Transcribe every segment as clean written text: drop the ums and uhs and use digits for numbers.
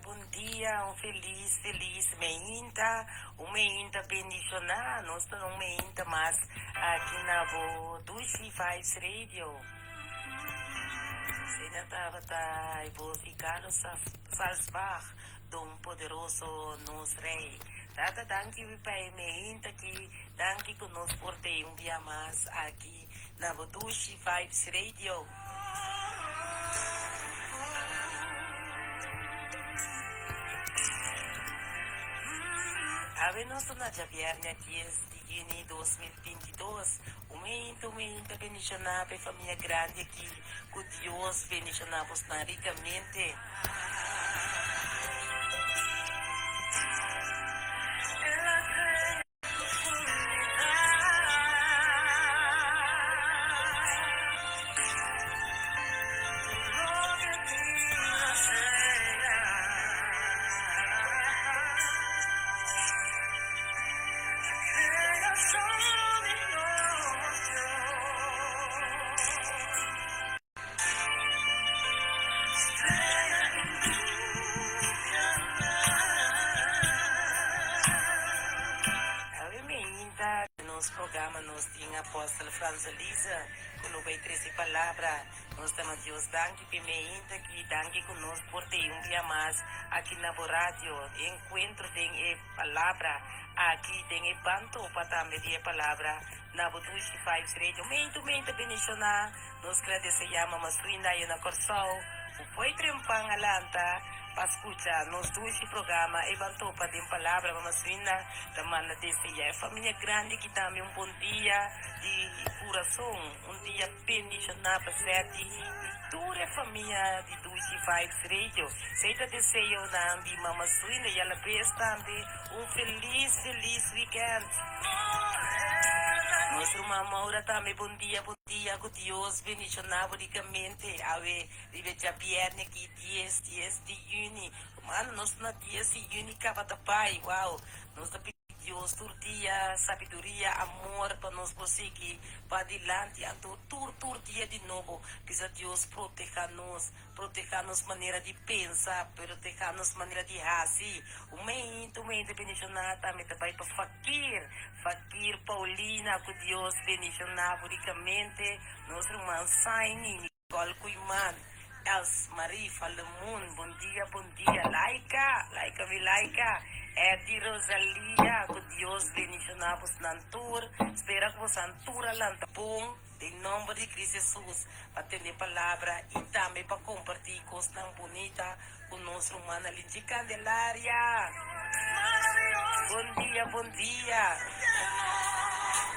bon dia, un felis, felis meinta, un meinta bendishoná. Nos ta na un meinta mas aki na bo Dushi Vibes Radio. Asina tabata e bos di Carlos Salsbach, Don Poderoso nos Rey. Tata danki wi pa e meinta aki, danki ku nos por tei un bia mas aki na bo Dushi Vibes Radio. Awe nos ta na djabièrnè dies di yüni 2022. Un meinta, un meinta bendishoná pa e famia grandi aki. Ku Dios bendishoná bosnan rikamente. Awe meinta den nos programa nos tin Apostel Frans Elisa cu lo bay trece palabra. Nos ta na Dios danki p'e meinta aki, danki cu nos por tei un bia mas aki na bo radio. E encuentro den e palabra aki den e ban topa tambe di e palabra na bo Dushi Vibes Radio. Meinta meinta bendiciona. Nos gradece ya Mama Swinda ayo na Corsou cu foi trempan a lanta pa scucha nos dushi programa e ban topa den palabra. Mama Swinda ta manda desde ya e familia grandi aki tambe un bon dia di curason, un dia bendiciona pa Seti y tur e famia di Dushi Vibes Radio. Esey ta deseonan di Mama Swinda y alabes tambe un feliz feliz weekend. Nos ruman Maura tambe bon dia bon dia ku Dios bendiciona bo ricamente awe riba e djabierne aki dies dies di juni mano nos ta na dies di juni caba ta bai wow nos ta pidi Dios tur dia sabiduria amor pa nos por sigui padilanti anto tur tur dia di nobo bisa Dios proteha nos Protehá nos manera di pensa, protehá nos manera di hasi. Un meinta, un meinta bendishoná tambe ta bai pa Fakir, Fakir Paulina, ku Dios bendishoná bo rikamente. Nos ruman Saini, Nicole Koeiman, Els Marie van de Moon, bon dia, bon dia. Laika, Laika mi Laika, Eddy Rosalia, ku Dios bendishoná bosnan tur. Spera ku bosan tur a lanta bon. Den nomber di Cristo Jesus, pa tende palabra y tambe pa comparti cosnan bunita cu nos rumannan Linchi Candelaria. Bon dia, bon dia.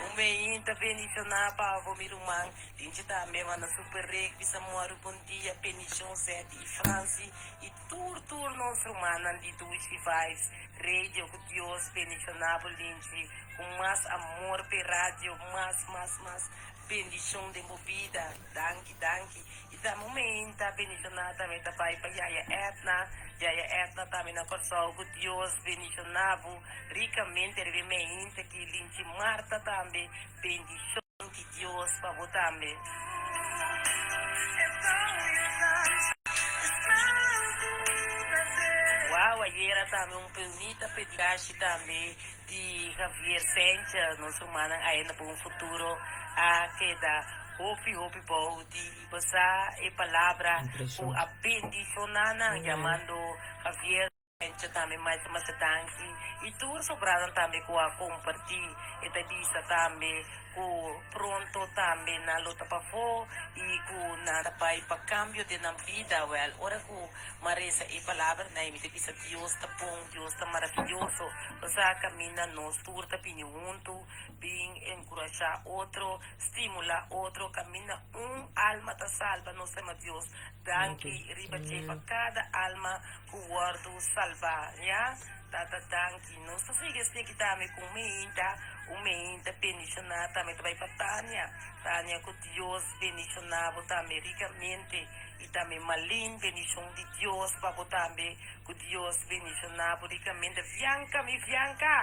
Un meinta bendiciona pa abo mi ruman. Linchi tambe manda super rek bisa moru bon dia, bendicion Zeti y Franci y tur tur nos rumannan di Dushi Vibes Radio cu Dios bendiciona bo Linchi. Cu mas amor p'e radio, mas, mas, mas bendicion den bo bida. Danki, danki. Y ta momenta bendiciona tambe ta bay pa Yaya Edna. Yaya Edna tambe na Corsou. Cu Dios bendiciona bo ricamente riba e meinta aki. Linchi Marta tambe, bendicion di Dios pa bo tambe. Wow, ayera tambe un peunita pedicashi tambe. Di Javier Sanchez, nos rumannan ainda pa un futuro a keda hopi hopi bou di basa e palabra ku a bendishoná nan, yamando Javier Sanchez tambe masha masha danki i tur sobranan tambe ku a kompartí. E ta bisa tambe ku pronto tambe nan lo ta pafó i ku nan ta bai pa kambio den nan bida. Wèl, ora ku m'a resa e palabranan mi ta bisa Dios ta bon, Dios ta maravioso. Osea kaminda nos tur ta bini huntu, bin enkurashá otro, stimulá otro, kaminda un alma ta salba, nos ta yama Dios danki riba dje pa kada alma ku wòrdu salbá. Ya. Tata danki. Nos ta sigui esaki tambe ku un meinta, un meinta bendishoná tambe ta bai pa Tania. Tania ku Dios bendishoná bo tambe rikamente i tambe Malin bendishon di Dios pa bo tambe ku Dios bendishoná bo rikamente. Bianca mi Bianca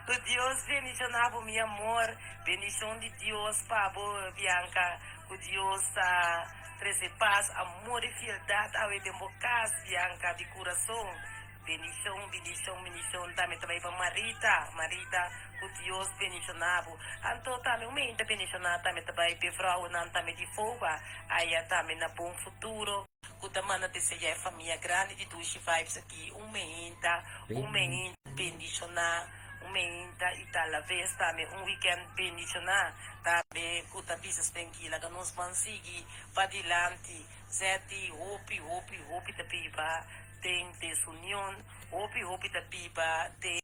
ku Dios bendishoná bo mi amor. Bendishon di Dios pa bo Bianca ku Dios ta trese pas, amor i fieldat awe den bo kas Bianca di kurason. Bendishon, bendishon, bendishon tambe ta bai pa Marita, Marita, ku Dios bendishoná bo. Anto tambe un meinta bendishoná tambe ta bai p'e vrouwennan tambe di Foba, aya tambe na Bon Futuro, ku ta manda deseá e famia grandi di Dushi Vibes aki un meinta, un meinta bendishoná, un meinta i talaves tambe un weekend bendishoná tambe ku ta bisa Spenki laga nos ban sigui padilanti, Zeti hopi, hopi, hopi ta biba. Den desunion, hopi hopi ta biba den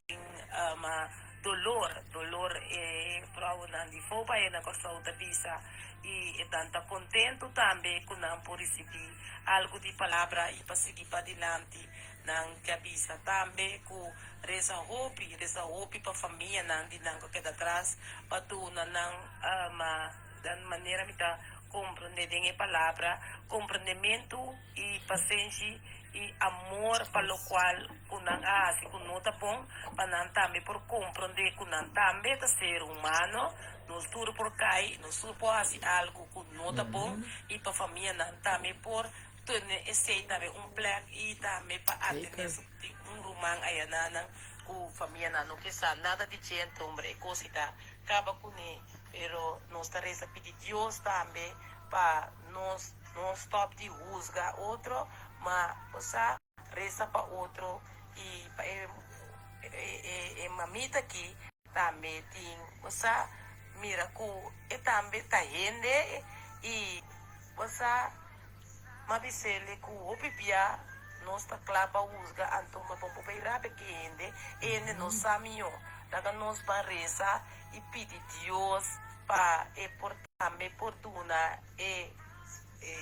dolor, dolor e vrouwennan di Fobae na Kòrsou ta bisa i e tan ta kontentu tambe ku nan por risibí algu di palabra i pa sigui padilanti. Nan ke a bisa tambe ku resa hopi, resa hopi pa famianan di nan ku a keda atras pa duna nan manera mi ta komprendé den e palabra komprendementu i pasenshi i amor pa lokual ku nan a hasi ku no ta bon, pa nan tambe por komprondé ku nan tambe ta ser humano, nos tur por kai, nos tur por hasi algu ku no ta bon i pa famianan tambe por tene esei tambe un plek i tambe pa atendé su tin un ruman ayananan ku famianan no ke sa nada di dje antombra e kos i ta kaba kuné pero nos ta resa pidi Dios tambe pa nos no stop di husga otro, ma bo sa resa pa otro y pa e e mamita aki tambe tin bo sa mira cu e tambe ta hende y bo sa ma bisele cu hopi bia nos ta cla pa husga anto ma bo bay rabia ki hende, e hende no sa miyo laga nos ban resa y pidi Dios pa e por tambe por duna e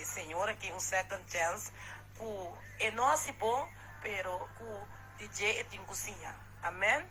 señor aki un second chance cu e no haci bon pero cu di dje e tin cu siña. Amen.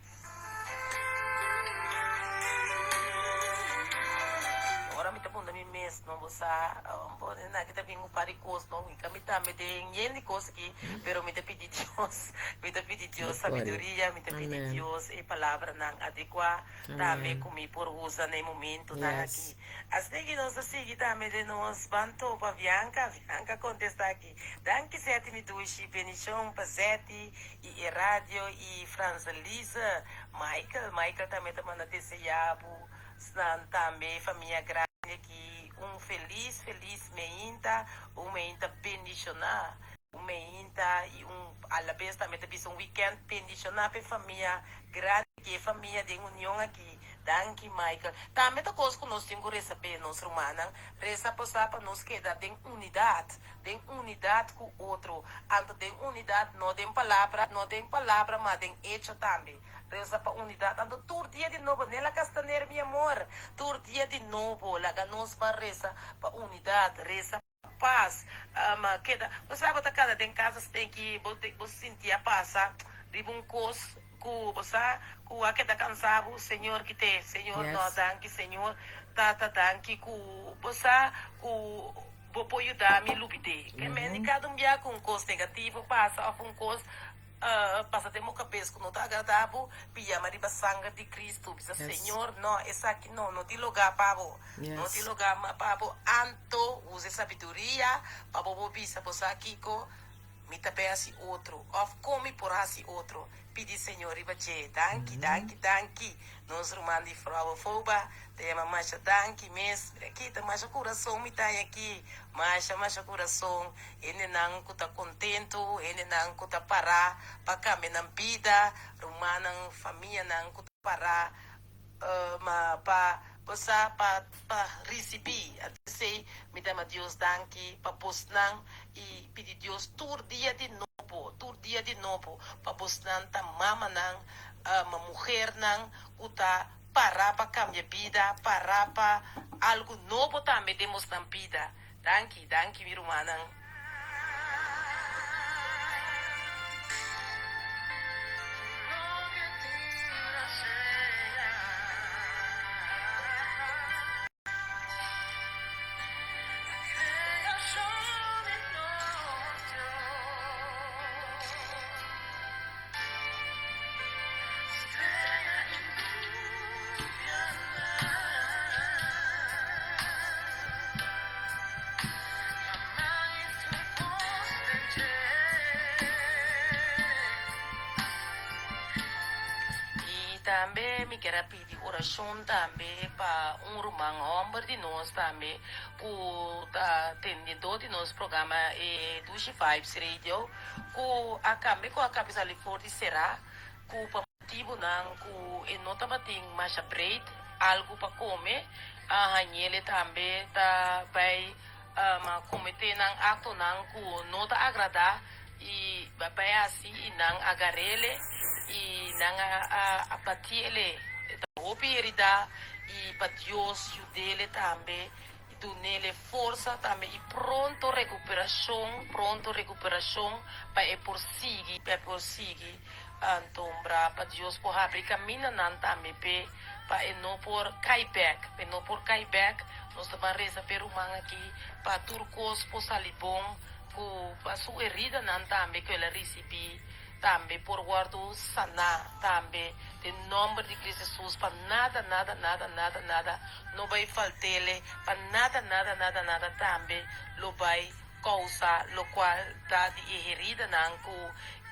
Ora mi ta punta mi mes no bo sa bo na ki ta bin un par di cos no mi ka mi tambe den yen di cos aki pero mi ta pidi Dios mi ta pidi Dios sabiduria mi ta pidi Dios e palabranan adecua tambe cu mi por usa na e momentonan aki. Asina ki nos ta sigui tambe den nos ban topa Bianca. Bianca contesta aki, Danki Zeti mi dushi, benicion pa Zeti y e radio y Franselise. Michael, Michael tambe ta manda desea bo snan tambe famia grandi aki un feliz feliz meinta, un meinta bendiciona. Un meinta y un alabes tambe ta bisa un weekend bendiciona pa e famia grandi aki, e famia den union aki. Danki Michael. Tambe ta cos cu nos tin cu reza p'e nos rumannan. Reza pa sa pa nos keda den unidad, den unidad cu otro. Anto den unidad no den palabra, no den palabra ma den hecho tambe. Reza pa unidad. Anto tur dia di nobo, Nela Castaner mi amor, tur dia di nobo laga nos ban reza pa unidad, reza. Pas, ma keda, bo sa bo ta kada den casa stinky, bo bo sinti a pasa riba un cos cu bo sa cu a keda cansa bo, Señor kite, Señor no danki Señor, Tata danki cu bo sa cu bo por yuda mi lubide. Ke men di kada un bia cu un cos negativo pasa of un cos Pasa den bo kabes ku no ta agradá bo, piyama riba sanger di Kristu, bisa, Señor, no, esaki no, no tin lugá pa bo, no tin lugá pa bo. Anto usa e sabiduria pa bo por bisa, Bo sa kiko? Mi ta bai hasi otro, òf kon mi por hasi otro? Pidi Señor riba dje. Danki, danki, danki. Nos ruman di Vrouwen Foba ta yama masha danki mes. Mira aki, ta masha kurason mi ta haña aki. Masha, masha kurason. Hendenan ku ta kontentu, hendenan ku ta pará pa kambia nan bida, rumannan, famianan ku ta pará ma pa bo sa pa pa risibí. Esei mi ta yama Dios danki pa bosnan i pidi Dios tur dia di nobo, tur dia di nobo pa bosnan ta mamanan, ma muhernan ku ta pará pa kambia bida, pará pa algu nobo tambe den bosnan bida. Danki, danki mi rumannan. Tambe mi kier a pidi orashon tambe pa un ruman hòmber di nos tambe ku ta tendedó di nos programa e Dushi Vibes Radio ku a kambia ku a kaba sali for di será ku pa motibunan ku e no tabatin masha breed algu pa kome a hañ'ele tambe ta bai kometé nan aktonan ku no ta agradá i bai hasi i nan a gar'ele i nan a bati'ele. E ta hopi heridá i pa Dios yud'ele tambe i dun'ele forsa tambe i pronto rekuperashon, pronto rekuperashon pa e por sigui, pa e por sigui antombra pa Dios por habri kamindanan tambe p'e, pa e no por kai bèk, pa e no por kai bèk. Nos ta ban resa p'e ruman aki pa tur kos por sali bon, ku pa su heridanan tambe ku el a risibí tambe por wòrdu saná tambe den nòmber di Cristo Jesus, pa nada, nada, nada, nada, nada no bai falt'ele, pa nada, nada, nada, nada tambe lo bai kousa lokual ta di e heridanan ku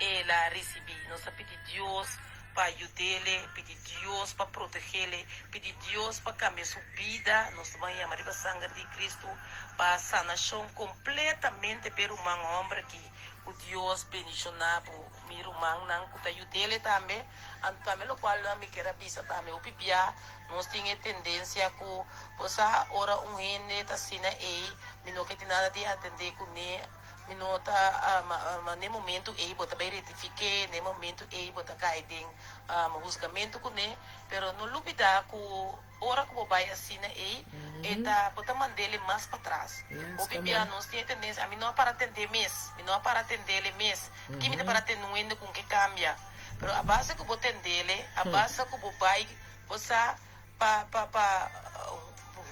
el a risibí. Nos ta pidi Dios pa yud'ele, pidi Dios pa proteg'ele, pidi Dios pa kambia su bida. Nos ta ban yama riba sanger di Kristu pa sanashon kompletamente p'e ruman hòmber aki. Ku Dios bendishoná bo, mi rumannan ku ta yud'ele tambe. Anto tambe lokual mi kier a bisa tambe, hopi bia nos tin e tendensia ku bo sa ora un hende ta asina ei, mi no ke tin nada di atendé kuné. Mi no ta ma n'e momento ei bo ta bai rectifiké, n'e momento ei bo ta kai den huzgamentu kuné, pero no lubidá ku ora ku bo bai asina ei, e ta bo ta mand'ele mas patras. Hopi bia nos tin e tendensia, ami no a para tend'é mes, mi no a para tend'ele mes, ki mi ta para tende un hende ku ke kambia? Pero a base ku bo tend'ele, a base ku bo bai, bo sa pa pa pa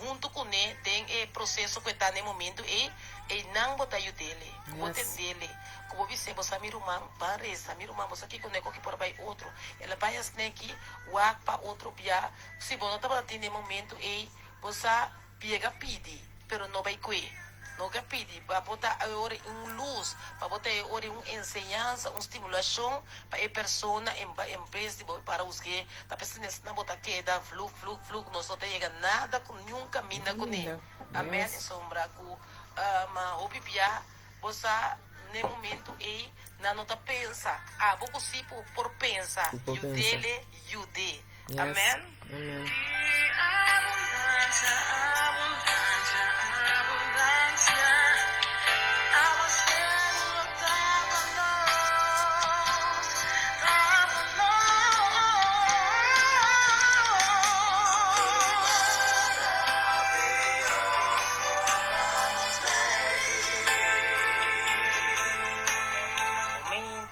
huntu kuné den e proseso ku e ta na e momentu ei, einan bo ta yud'ele, ku bo tend'ele, ku bo bis'é, Bo sa mi ruman, ban resa, mi ruman, bo sa kiko neko ki por bai otro. El a bai asn'eki, wak pa otro bia. Si bo no tabata tin na e momentu ei, bo sa biega pidi, pero no bai kue. No ke pidi pa bo ta e ora un lus, pa bo ta e ora un enseñansa, un stimulashon pa e persona en en bes di bo para husg'é. Ta p'esei nesnan bo ta keda vlug, vlug, vlug, nos no ta yega nada ku niun kaminda kuné. Amèn. E sombra ku ma hopi bia bo sa n'e momentu ei nan no ta pensa. Abo ku si por pensa, yud'ele, yud'é. Amèn.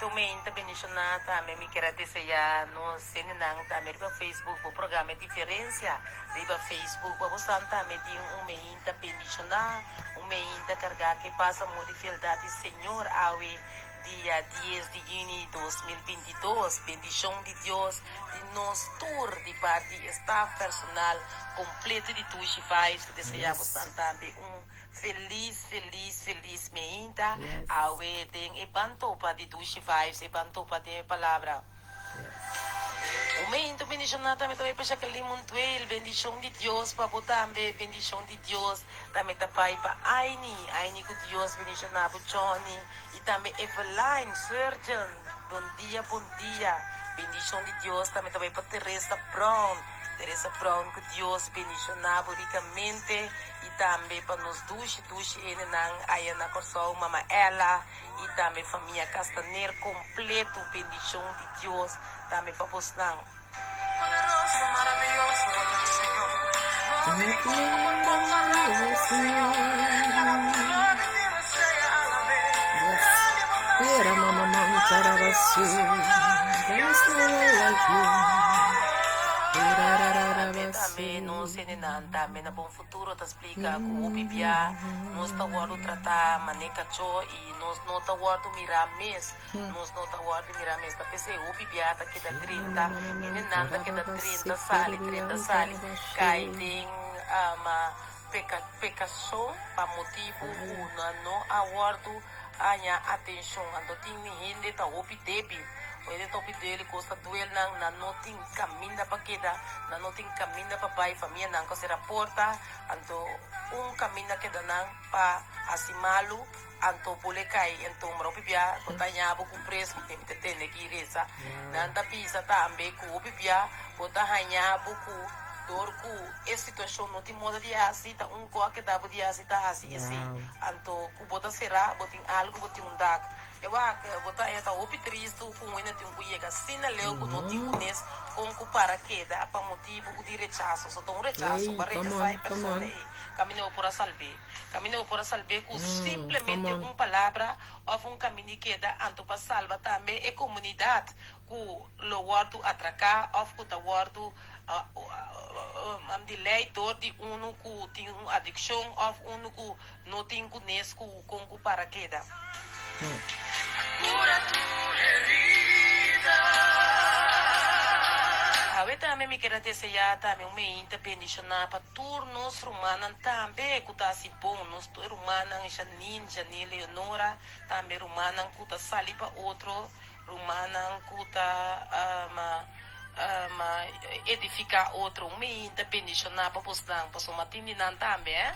Momento, bendiciona tambe mi kier a desea nos. Hendenan tambe riba Facebook bo programa e diferencia riba Facebook pa bo san tambe tin un meinta bendiciona un meinta carga ke pasa amor di fieldad di Señor awe dia dies di juni 2022 bendicion di Dios di nos tur di parti e staff personal completo di Dushi Vibes ta desea bo san tambe un feliz feliz feliz meinta awe den e bantopa di Dushi Vibes e bantopa den e palabra. Momento bendishona tambe ta bai pa Jacqueline Montuel bendishon di Dios pa bo tambe bendishon di Dios tambe ta bai pa Aini Aini ku Dios bendishona bo Johnny y tambe Eveline Surgeon bon dia bon dia bendishon di Dios tambe ta bai pa Teresa Brown Teresa Brown ku Dios bendishona bo rikamente y tambe pa nos dushi dushi hendenan aya na Kòrsou Mama Ella. Y tambe famia Castaner completo bendicion di Dios tambe pa bosnan. Tambe tambe nos hendenan tambe na bon futuro ta splica cu hopi bia nos ta wordo trata mane cacho y. I nos no ta wòrdu mirá mes, nos no ta wòrdu mirá mes. Ta p'esei hopi bia ta keda drenta, hendenan ta keda drenta sali, drenta sali, kai den pekashon pa motibu ku nan no a wòrdu haña atenshon. Anto tin hende ta hopi débil. Oye den topi duel i kos ta duel nan, nan no tin kaminda pa keda, nan no tin kaminda pa bai, famianan ku a sera porta, anto un kaminda keda nan pa hasi malu, anto bole kai en tumba. Hopi bia bo ta haña bo ku presu, mi ta tende ki resa. Nan ta bisa tambe ku hopi bia bo ta haña bo ku dor ku e situashon no tin moda di hasi, ta un ku a keda bo di hasi ta hasi esei. Anto ku bo ta será, bo tin algu, bo tin un dak. E wak, bo ta haña ta hopi tristu ku un hende tin ku yega asina leu ku no tin kunes kon ku para keda pa motibu ku di rechaso. So ta un rechaso pa rechasá e persona ei. Kaminda bo por a salb'é. Kaminda bo por a salb'é ku simplemente un palabra òf un kaminda di keda anto pa salba tambe e komunidat ku lo wòrdu atraká òf ku ta wòrdu di lei dor di unu ku tin un adikshon òf unu ku no tin kunes ku kon ku para keda. Awe tambe mi kier a deseá tambe un meinta bendishoná pa tur nos rumannan tambe ku ta hasi bon, nos tur rumannan Janine, Janine Leonora, tambe rumannan ku ta sali pa otro, rumannan ku ta edifiká otro. Un meinta bendishoná pa bosnan, pasobra tin di nan tambe, eh.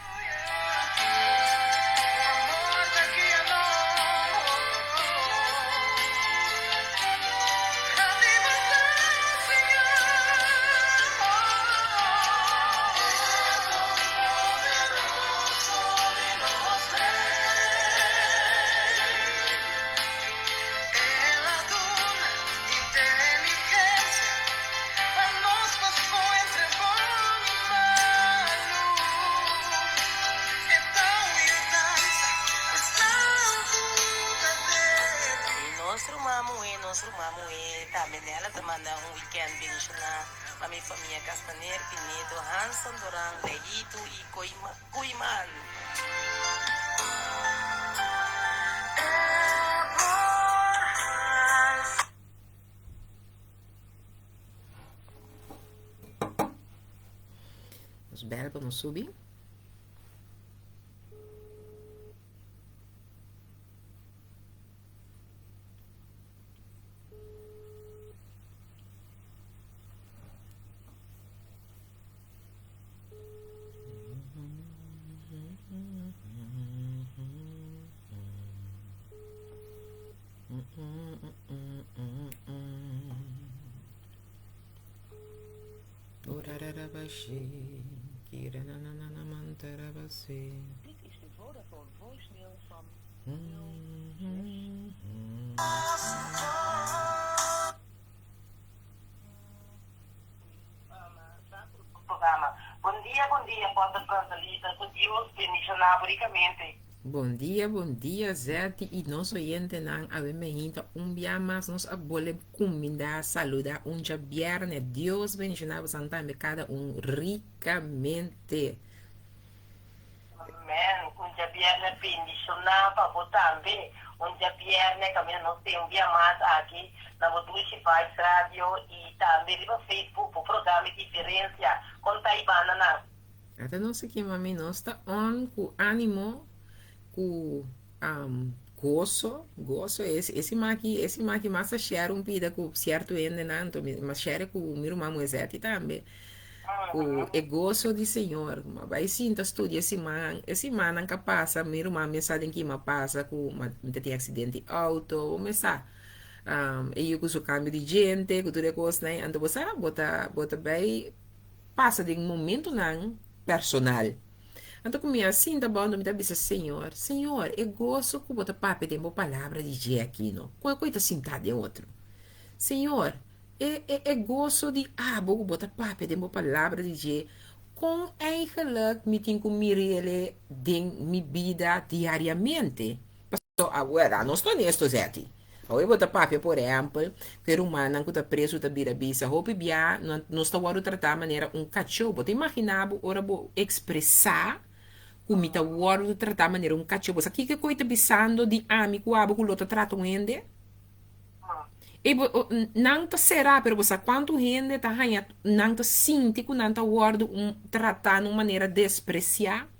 Y nos ruman muhe, nos ruman muhe tambe Nella ta manda un weekend bendiciona pa mi famia Castaner, Pinedo, Hanson, Doran, Leito y Koeiman. Nos bel pa nos subi. Dit is de Vodafone voicemail van Bon dia, bon dia, Pastor Fransalita, ku Dios bendishoná bo rikamente. Bon dia, bon dia Zetty y nos oyentenan awe meinta un bia mas nos a bole cuminda saluda un djabierne Dios bendiciona bosan tambe cada un ricamente. Amen un djabierne bendiciona pa bo tambe un djabierne caminda nos tin un bia mas aki na bo Dushi Vibes Radio y tambe riba Facebook bo programa Diferencia con Taibana nan. Ata nos aki mami nos ta on ku animo ku goso goso e e siman aki e siman aki mas a share un pida ku sierto hendenan anto mi mas share ku mi ruman Moiseti tambe ku e goso di Señor mi a bai sinta studia e siman e simannan ka pasa mi ruman mi a sa den kima pasa ku mi ta tin aksidente di outo bo mi sa e yu ku su kambio di djente ku tur e kosnan anto bo sa bo ta bo ta bai pasa den momentonan personal. Anto ku mi a sinta abou anto mi ta bisa Señor, Señor, e goso ku bo ta papia den bo palabra di dje aki no, kon e ta sinta den otro? Señor, e e e goso di abo ku bo ta papia den bo palabra di dje, kon eigenlijk mi tin ku mir'ele den mi bida diariamente? Paso awor a nos ta honesto Zetty. Awe bo ta papia por ehempel ku e rumannan ku ta preso ta bira bisa hopi bia nos ta wòrdu tratá manera un kachó. Bo ta imaginá bo ora bo ekspresá ku mi ta wòrdu tratá manera un kachó? Bo sa kiko e koi ta bisando di ami ku abo ku lo ta trata un hende? E bo nan ta será pero bo sa kuantu hende ta haña nan ta sinti ku nan ta wòrdu un tratá na un manera despresiá?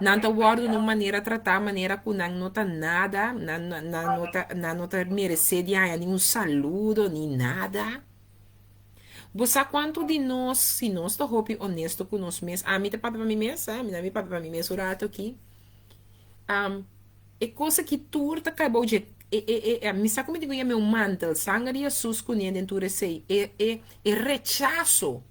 Nan ta wòrdu na un manera tratá manera ku nan no ta nada, nan nan no ta nan no ta meresé di haña ni un saludo ni nada. Bo sa kuantu di nos, si nos ta hopi honesto ku nos mes, ami ta papia pa mi mes, eh, mi ta papia pa mi mes un rato aki, e kos aki tur ta kai bou dje e e e mi sa ku mi tin ku yama e un mantel, sanger di Hesus kuné den tur esei, e e e rechaso.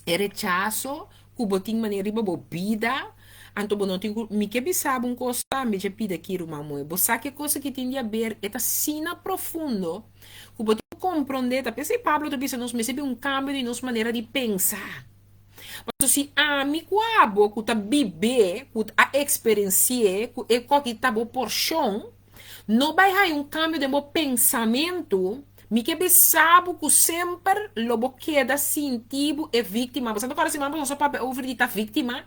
E rechaso ku bo tin manera riba bo bida, anto bo no tin ku, mi ke bisa bo un kos tambe dje pida aki ruman muhé, bo sa ke kos aki tin di haber, e ta asina profundo ku bo tin ku komprondé, ta p'esei Pablo ta bisa nos mester bin un kambio di nos manera di pensa. Pasobra si ami ku abo ku ta bib'é, ku a eksperensi'é, ku e koki ta bo porshon, No bai haña un kambio den bo pensamentu, mi ke bisa bo ku semper lo bo keda sinti bo e víktima. Bo sa ta kòrda siman pasá nos a papia over di ta víktima?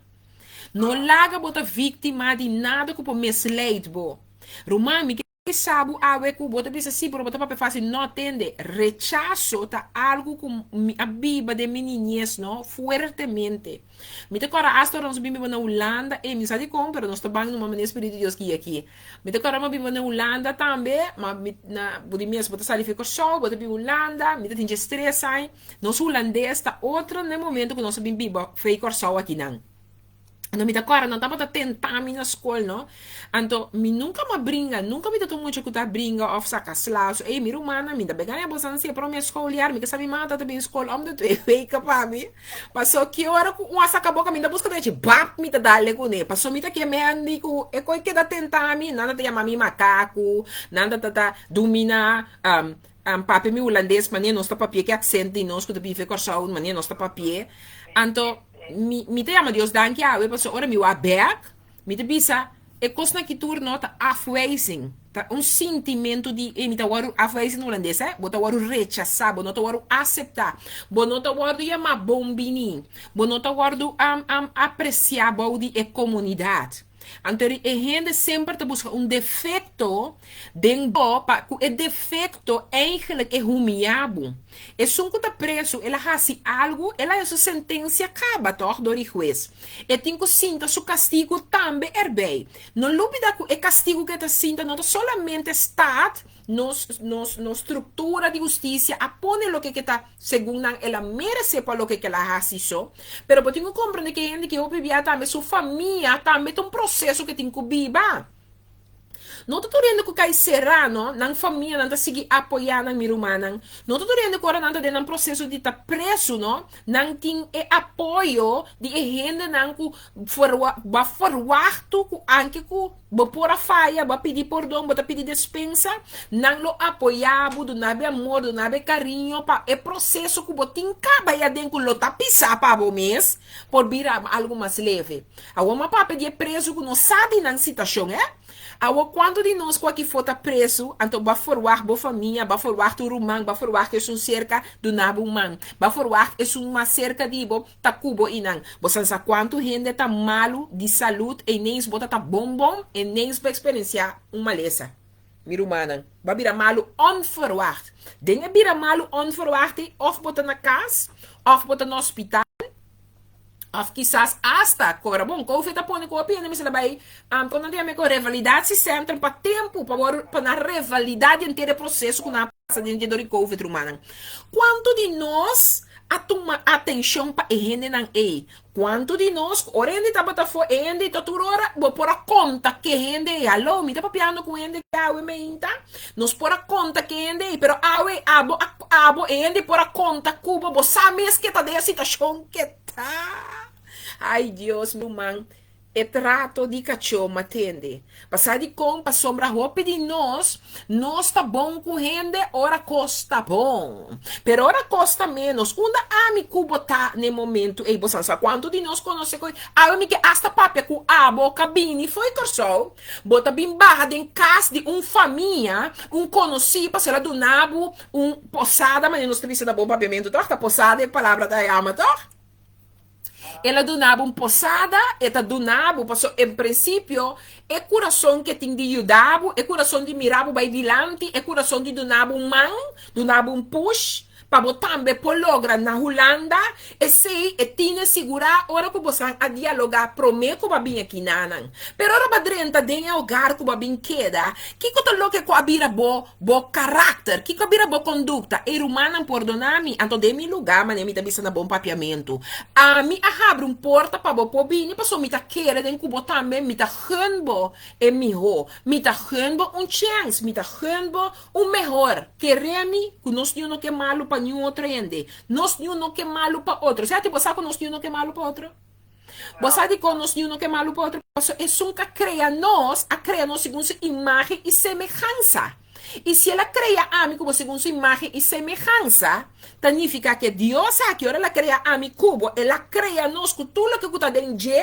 No laga bo ta víktima di nada ku por misleid bo. Ruman, mi ke bisa bo awe ku bo ta bisa si, pero bo ta papia fásil. No, tende, rechaso ta algu ku mi a biba den mi niñez, no, fuertemente. Mi ta kòrda asta ora nos a bin biba na Hulanda, ey, mi sa dikon, pero nos ta ban numa manera Spiritu di Dios guia aki. Mi ta kòrda mi a biba na Hulanda tambe, ma mi na bo di mes bo ta sali for Kòrsou, bo ta bin Hulanda, mi ta tin dje stres ai. Nos hulandes ta otro na e momento ku nos a bin biba for Kòrsou akinan. Anto mi ta kòrda nan tabata tenta mi na skol no, anto mi nunka m'a bringa, nunka mi ta ta un mucha ku ta bringa òf saka sla òf so, ey mi rumannan mi ta be gana boso ansia prome skouliar, mi ke sa mi mama ta bin skol om de twee weken pa mi. Paso ki ora ku un a saka boka mi ta buska derechi bap mi ta dale kuné. Paso mi ta ke mendi ku e koi keda tenta mi, nan ta ta yama mi makaku, nan ta ta ta dumina papia mi hulandes manera nos ta papia ki aksent di nos ku ta biba Kòrsou manera nos ta papia. Anto mi mi ta yama Dios danki awe paso ora mi wak bèk Mi ta bisa, e kosnan aki tur no ta afwijzing, ta un sintimentu di, ey mi ta wòrdu afwijzing na hulandes hè, bo ta wòrdu rechasá, bo no ta wòrdu aseptá, bo no ta wòrdu yamá bon biní, bo no ta wòrdu apresiá bou di e komunidat. Anto e hende semper ta buska un defekto den bo pa ku e defekto eigenlijk e humiyá bo. Esun ku ta presu el a hasi algu, el a haña su sentensia kaba tòg dor di hues. E tin ku sinta su kastigu tambe erbei. No lubida ku e kastigu ku e ta sinta no ta solamente staat, nos nos nos struktura di hustisia a pone loke ke ta segun nan el a meresé pa loke ke el a hasi so. Pero bo tin ku komprende ku e hende ki hopi bia tambe su famia tambe ta un proseso ke tin ku biba. No ta tur hende ku kai será, no. Nan famianan ta sigui apoyá nan, mi rumannan. No ta tur hende ku ora nan ta den nan proseso di ta presu, no, nan tin e apoyo di e hendenan ku bo a ferwachtu ku anke ku bo por a faya, bo a pidi pordon, bo ta pidi despensa, nan lo apoyá bo, duna bo e amor, duna bo e kariño pa e proseso ku bo tin kaba ei aden ku lo ta pisá pa bo mes por bira algu mas leve. Awor m'a papia di e prezu ku no sa di nan situashon, eh? Awor kuantu di nos ku aki for ta prezu, anto bo a forwagt bo famia, bo a forwagt un ruman, bo a forwagt esun serka duna bo un man, bo a forwagt esun mas serka di bo ta ku bo i nan. Bo sa sa kuantu hende ta malu di salud, ineens bo ta ta bon bon, ineens bo eksperensiá un malesa. Mi rumannan, bo a bira malu onverwacht. Den e bira malu onverwacht ei, òf bo ta na kas, òf bo ta na hospital, Of kisas asta, kora bon, Covid a pone ku hopi hende mester a bai, kon nan ta yama e ku revalidatiecentrum pa tempu, pa wòrdu, pa nan revalidá denter e proseso ku nan a pasa den dor di Covid, rumannan. Kuantu di nos a tuma atenshon pa e hendenan ei? Kuantu di nos, ku ora hende tabata afó, e hende ta tur ora, bo por a konta ke hende ei, haló, mi ta papiando ku hende ki awe meinta, nos por a konta ke hende ei, pero awe abo a Abo hende por a konta ku bo, bo sa mes ke ta den e situashon ke ta. Ai Dios mi ruman, e trato di kachó m'a tende. Pasá dikon? Pasobra hopi di nos, nos ta bon ku hende ora kos ta bon. Pero ora kos ta ménos, unda ami ku bo ta n'e momentu ei? Bo sa sa kuantu di nos konosé ku awe mi ke asta papia ku abo ka bini fo'i Kòrsou? Bo ta bin baha den kas di un famia, un konosí, pasobra el a duna bo un posada, manera nos ta bisa na bon papiamentu, tòg? Ta posada e palabra ta yama, tòg? El a duna bo un posada, e ta duna bo, pasobra en prinsipio e kurason ke tin di yuda bo, e kurason di mira bo bai dilanti, e kurason di duna bo un man, duna bo un push. Pa bo tambe por logra na Hulanda esei e tine sigurá ora ku bosan a dialogá promé ku bo a bin aki nanan. Pero ora bo a drenta den e hogar ku bo a bin keda, kiko ta loke ku a bira bo bo karakter? Kiko a bira bo kondukta? E rumannan pordoná mi, anto den mi lugá, manera mi ta bisa na bon papiamentu, ami a habri un porta pa bo por bini pasobra mi ta kere den ku bo tambe, mi ta gun bo e mihó, mi ta gun bo un chèns, mi ta gun bo Un mehor, kere mi ku nos niun no ke malu pa niun otro hende. Nos niun no ke malu pa otro. Sèti, bo sa ku nos niun no ke malu pa otro? Bo sa dikon nos niun no ke malu pa otro? Pasobra esun ku a krea nos, a krea nos segun su imágen i semehansa. I si el a krea ami ku bo segun su imágen i semehansa, ta nifiká ku e Dios aki, ora el a krea ami ku bo, el a krea nos ku tur loke ku ta den dje.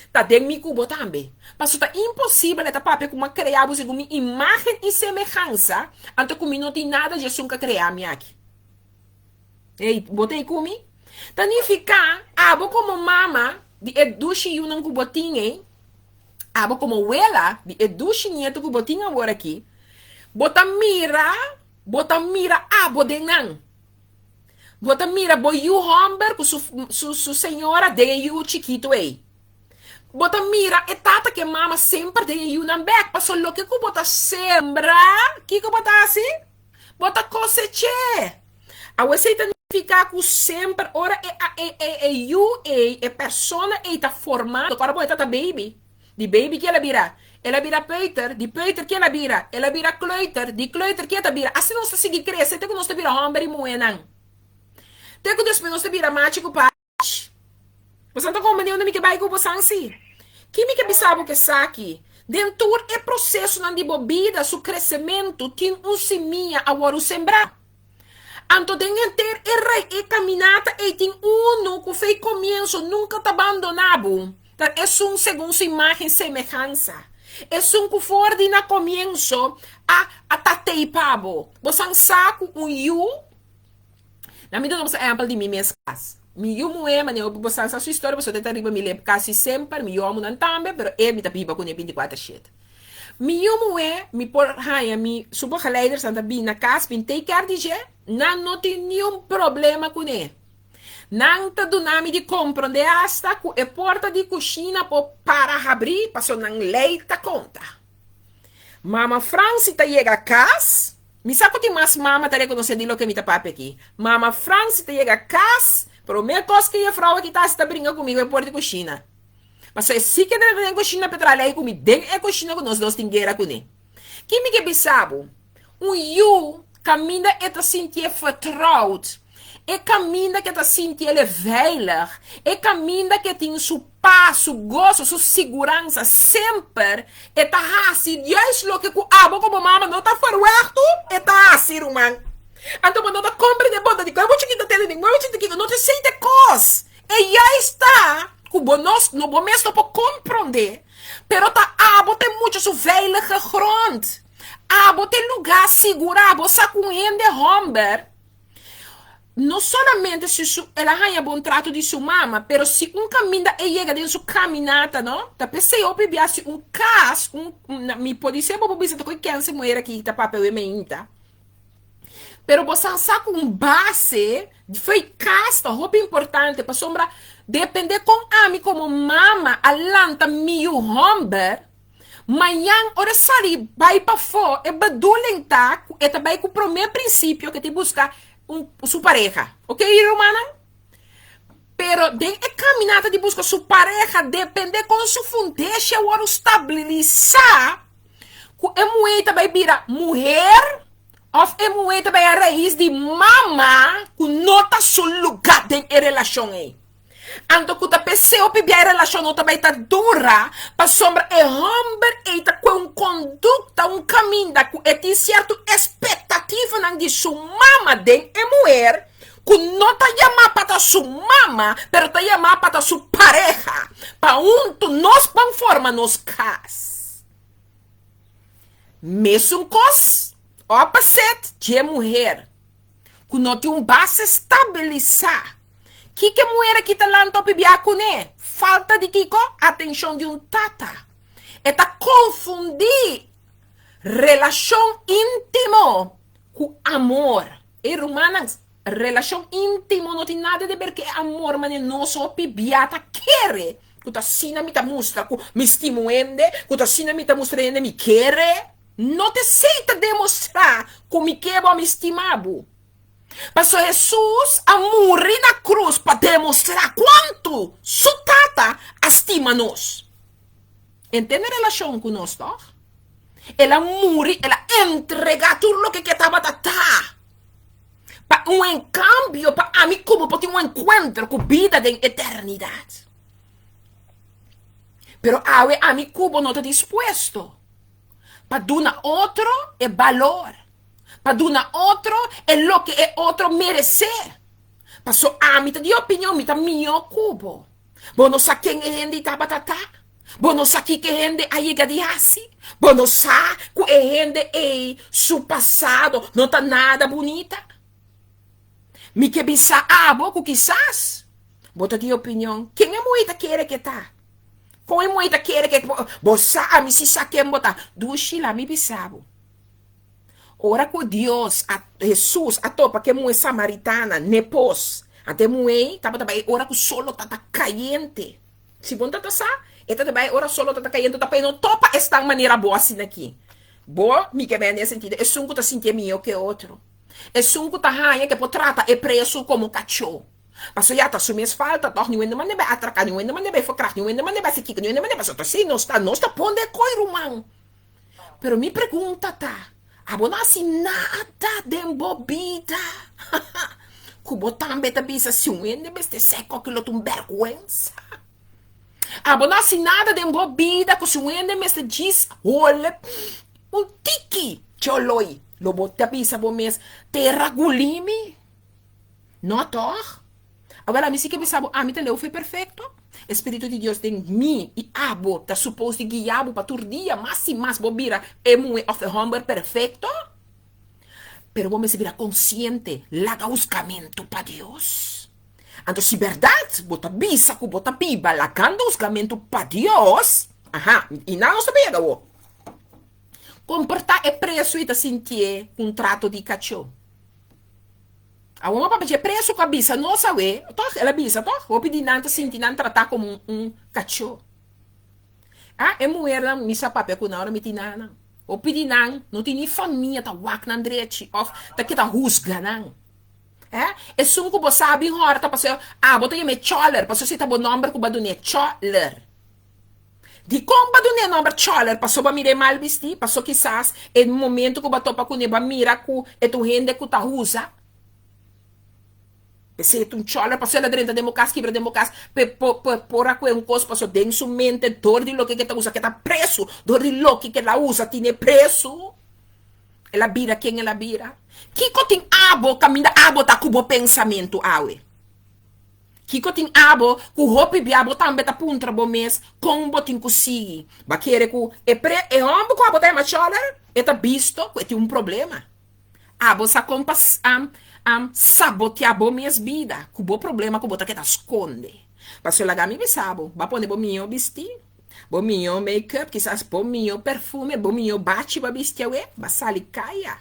Ta den mi ku bo tambe. Paso ta imposibel e ta papia ku mi a krea bo segun mi imágen i semehansa, anto ku mi no tin nada dje esun ku a krea mi aki. Ey, bo ta ei ku mi? Ta nifiká, abo komo mama di e dushi yunan ku bo tin ei, abo komo wela di e dushi nieto ku bo tin awor aki, bo ta mira, bo ta mira abo den nan. Bo ta mira bo yu hòmber ku su su su señora den e yu chikitu ei. Bo ta mira e tata ku e mama semper den e yunan bèk. Pasobra loke ku bo ta sembra, kiko bo ta hasi? Bo ta kosech'é. Awe esei ta nifiká ku semper ora e e e e yu ei, e persona ei ta formando, ora bo e ta ta baby. Di baby ke el a bira? El a bira peuter. Di peuter ke el a bira? El a bira kleuter. Di kleuter ke e ta bira? Asina nos ta sigui krese te ku nos ta bira hòmber i muhénan. Te ku despues nos ta bira machi ku pachi. Bosan ta komprendé unda mi ke bai ku bosan si? Ki mi ke bisa bo ku esaki? Den tur e prosesonan di bo bida, su kresementu, tin un simia a wòrdu sembrá. Anto den henter e rei e kaminata ei tin unu ku fei komienso nunka ta bandoná bo, ta esun segun su imágen semehansa, esun ku for di na komienso a a ta tei pa bo. Bo san sa ku un yu, na mi duna boso ehèmpel di mi mes kas. Mi yu muhé, manera hopi bo san sa su historia, pasobra e ta riba mi lep kasi semper, mi yu homunan tambe, pero e mi ta biba kuné bintikuater shete. Mi yu muhé, mi por haña mi su begeleidersnan ta bin na kas bin take care di dje, nan no tin niun problema kuné. Nan ta duna mi di komprondé asta ku e porta di kushina por para habrí pasobra nan lei ta konta. Mama Francie ta yega kas, mi sa ku tin mas mama ta rekonosé di loke mi ta papia aki. Mama Francie ta yega kas, promé kos ku e jefrou aki ta hasi ta bringa ku mi ku e porta di kushina. Pasobra e si ke drenta den kushina pe traha lei ku mi den e kushina ku nos dos tin guera kuné. Ki mi ke bisa bo? Un yu kaminda e ta sintié vertrouwd, e kaminda ke ta sintié veilig, e kaminda ke tin su pas, su goso, su siguransa semper e ta hasi juist loke ku abo komo mama no ta verwachtu e ta hasi ruman. Anto bo no ta komprendé bo ta di koe bo chikito tende di moe bo chikito kiko no ta esei ta e kos. E juist ta ku bo nos no bo mes no por komprondé, pero ta abo ta e mucha su veilige grond. Abo ta e lugá sigurá. Bo sa ku un hende hòmber no solamente si su el a haña bon trato di su mama, pero si un kaminda e yega den su kaminata no, ta p'esei hopi bia si un kas un mi por di bo por bisa ta koe kènse muher aki ta papia awe meinta. Pero bo sa sa ku un base di fe kas ta hopi importante pasobra depende kon ami komo mama a lanta mi yu hòmber, mañan ora e sali bai pafó e bedoeling ta ku e ta bai ku promé prinsipio ku e ta buska un su pareha. Oke rumannan? Pero den e kaminata di buska su pareha depende kon su fundeshi a wòrdu stabilisá. Ku e muhé ta bai bira muher òf e muhé ta bai a rais di mama ku no ta su lugá den e relashon ei. Anto ku ta p'esei hopi bia e relashon no ta bai ta dura pasobra e hòmber ei ta kue un kondukta, un kaminda ku e tin sierto espektativanan di su mama den e muher ku no ta yamá pa ta su mama pero ta yamá pa ta su pareha pa huntu nos ban forma nos kas. Mesun kos, opposite dje muher ku no tin un base stabilisá. Kiko e muher aki ta lanta hopi bia kuné? Falta di kiko? Atenshon di un tata. E ta konfundí relashon íntimo ku amor. E rumannan. Relashon íntimo no tin nada di ber ku e amor manera nos hopi bia ta kere ku ta asina mi ta mustra ku mi stima un hende, ku ta asina mi ta mustra hende mi kere. No ta esei ta demostrá ku mi ke bo, mi stima bo. Pasobra Hesus a muri na krus pa demostrá kuantu su Tata a stima nos. E tene relashon ku nos, tòg? El a muri, el a entregá tur loke ku e tabata ta. Pa un enkambio, pa ami ku bo por tin un enkuentro ku bida den eternidat. Pero awe ami ku bo no ta dispuesto pa duna otro e balor, pa duna otro e loke e otro meresé. Paso ami ta di opinion mi ta mihó ku bo. Bo no sa ken e hende tabata ta. Bo no sa kiko e hende a yega di hasi. Bo no sa ku e hende ei su pasado no ta nada bunita. Mi ke bisa abo ku kisas bo ta di opinion, ken e muhé ta kere ke ta? Kon e muhé ta kere ke bo sa ami si sa ken bo ta? Dushi la mi bisa bo. Ora ku Dios a, Hesus a topa ku e muhé samaritana n'e pos, anto e muhé ei tabata bai ora ku solo tabata kayente. Si bo no ta sa, e ta bai ora solo tabata kayente, ta pa e no topa esnan manera bo asina aki. Bo, mi ke bende e sentido, esun ku ta sintié mihó ku e otro. Esun ku ta haña ku e por trata e presu komo kachó. Pasobra ya ta su mes falta tòg, niun hende manda bai atraká, niun hende manda bai verkracht, niun hende manda bai hasi kiko, niun hende manda bai hasi otro. Sí, nos ta, nos ta pone e koi, ruman. Pero mi pregunta ta, abo no hasi nada den bo bida ku bo tambe ta bisa si un hende mester seko ki lo ta un bèrgwensa? Abo no hasi nada den bo bida ku si un hende mester djis hole un tiki choloi lo bo ta bisa bo mes tera guli mi? No tòg? Awel ami si ke bisa bo, ami ta leu fe perfekto. E Spiritu di Dios den mi i abo ta supos di guia bo pa tur dia mas i mas bo bira e muhé òf e hòmber perfekto. Pero bo mester bira konsiente, laga husgamentu pa Dios. Anto si bèrdat bo ta bisa ku bo ta biba lagando husgamentu pa Dios, aha, i nan nos ta bega awor. Komportá e presu i ta sintié ku un trato di kachó. Awor mi papia dje preso ku a bisa nos awe, tòg? El a bisa, tòg? Hopi di nan ta sinti nan tratá komo un kachó. Ah, e muhernan, mi sa papia ku nan ora mi tin nan. Hopi di nan no tin ni famia ta wak nan drechi òf ta keda husga nan. Eh, esun ku bo sa bin hòrta pasobra abo ta yama e chòler, pasobra si ta bo nòmber ku bo a dun'é, chòler. Dikon bo a dun'é nòmber chòler? Paso bo a mir'é mal bistí? Paso kisas e momentu ku bo a topa kuné bo a mira ku e ta un hende ku ta usa. P'esei e ta un chòler, paso el a drenta den bo kas, kibra den bo kas, p'e por a kue un kos, paso den su mente dor di loke ke ta usa ke ta presu, dor di loke ke el a usa tine presu. El a bira ken el a bira. Kiko tin abo kaminda abo ta ku bo pensamentu awe? Kiko tin abo ku hopi bia bo tambe ta puntra bo mes kon bo tin ku sigui? Bo a kere ku e pre e hòmber ku abo ta yama chòler e ta bisto ku e tin un problema. Abo sa kon pa saboteá bo mes bida ku bo problema ku bo ta keda skonde. Pasobra laga mi bisa bo, bo a pone bo mihó bistí, bo mihó make-up, kisas bo mihó perfume, bo mihó bachi bo a bisti awe, bo a sali kaya.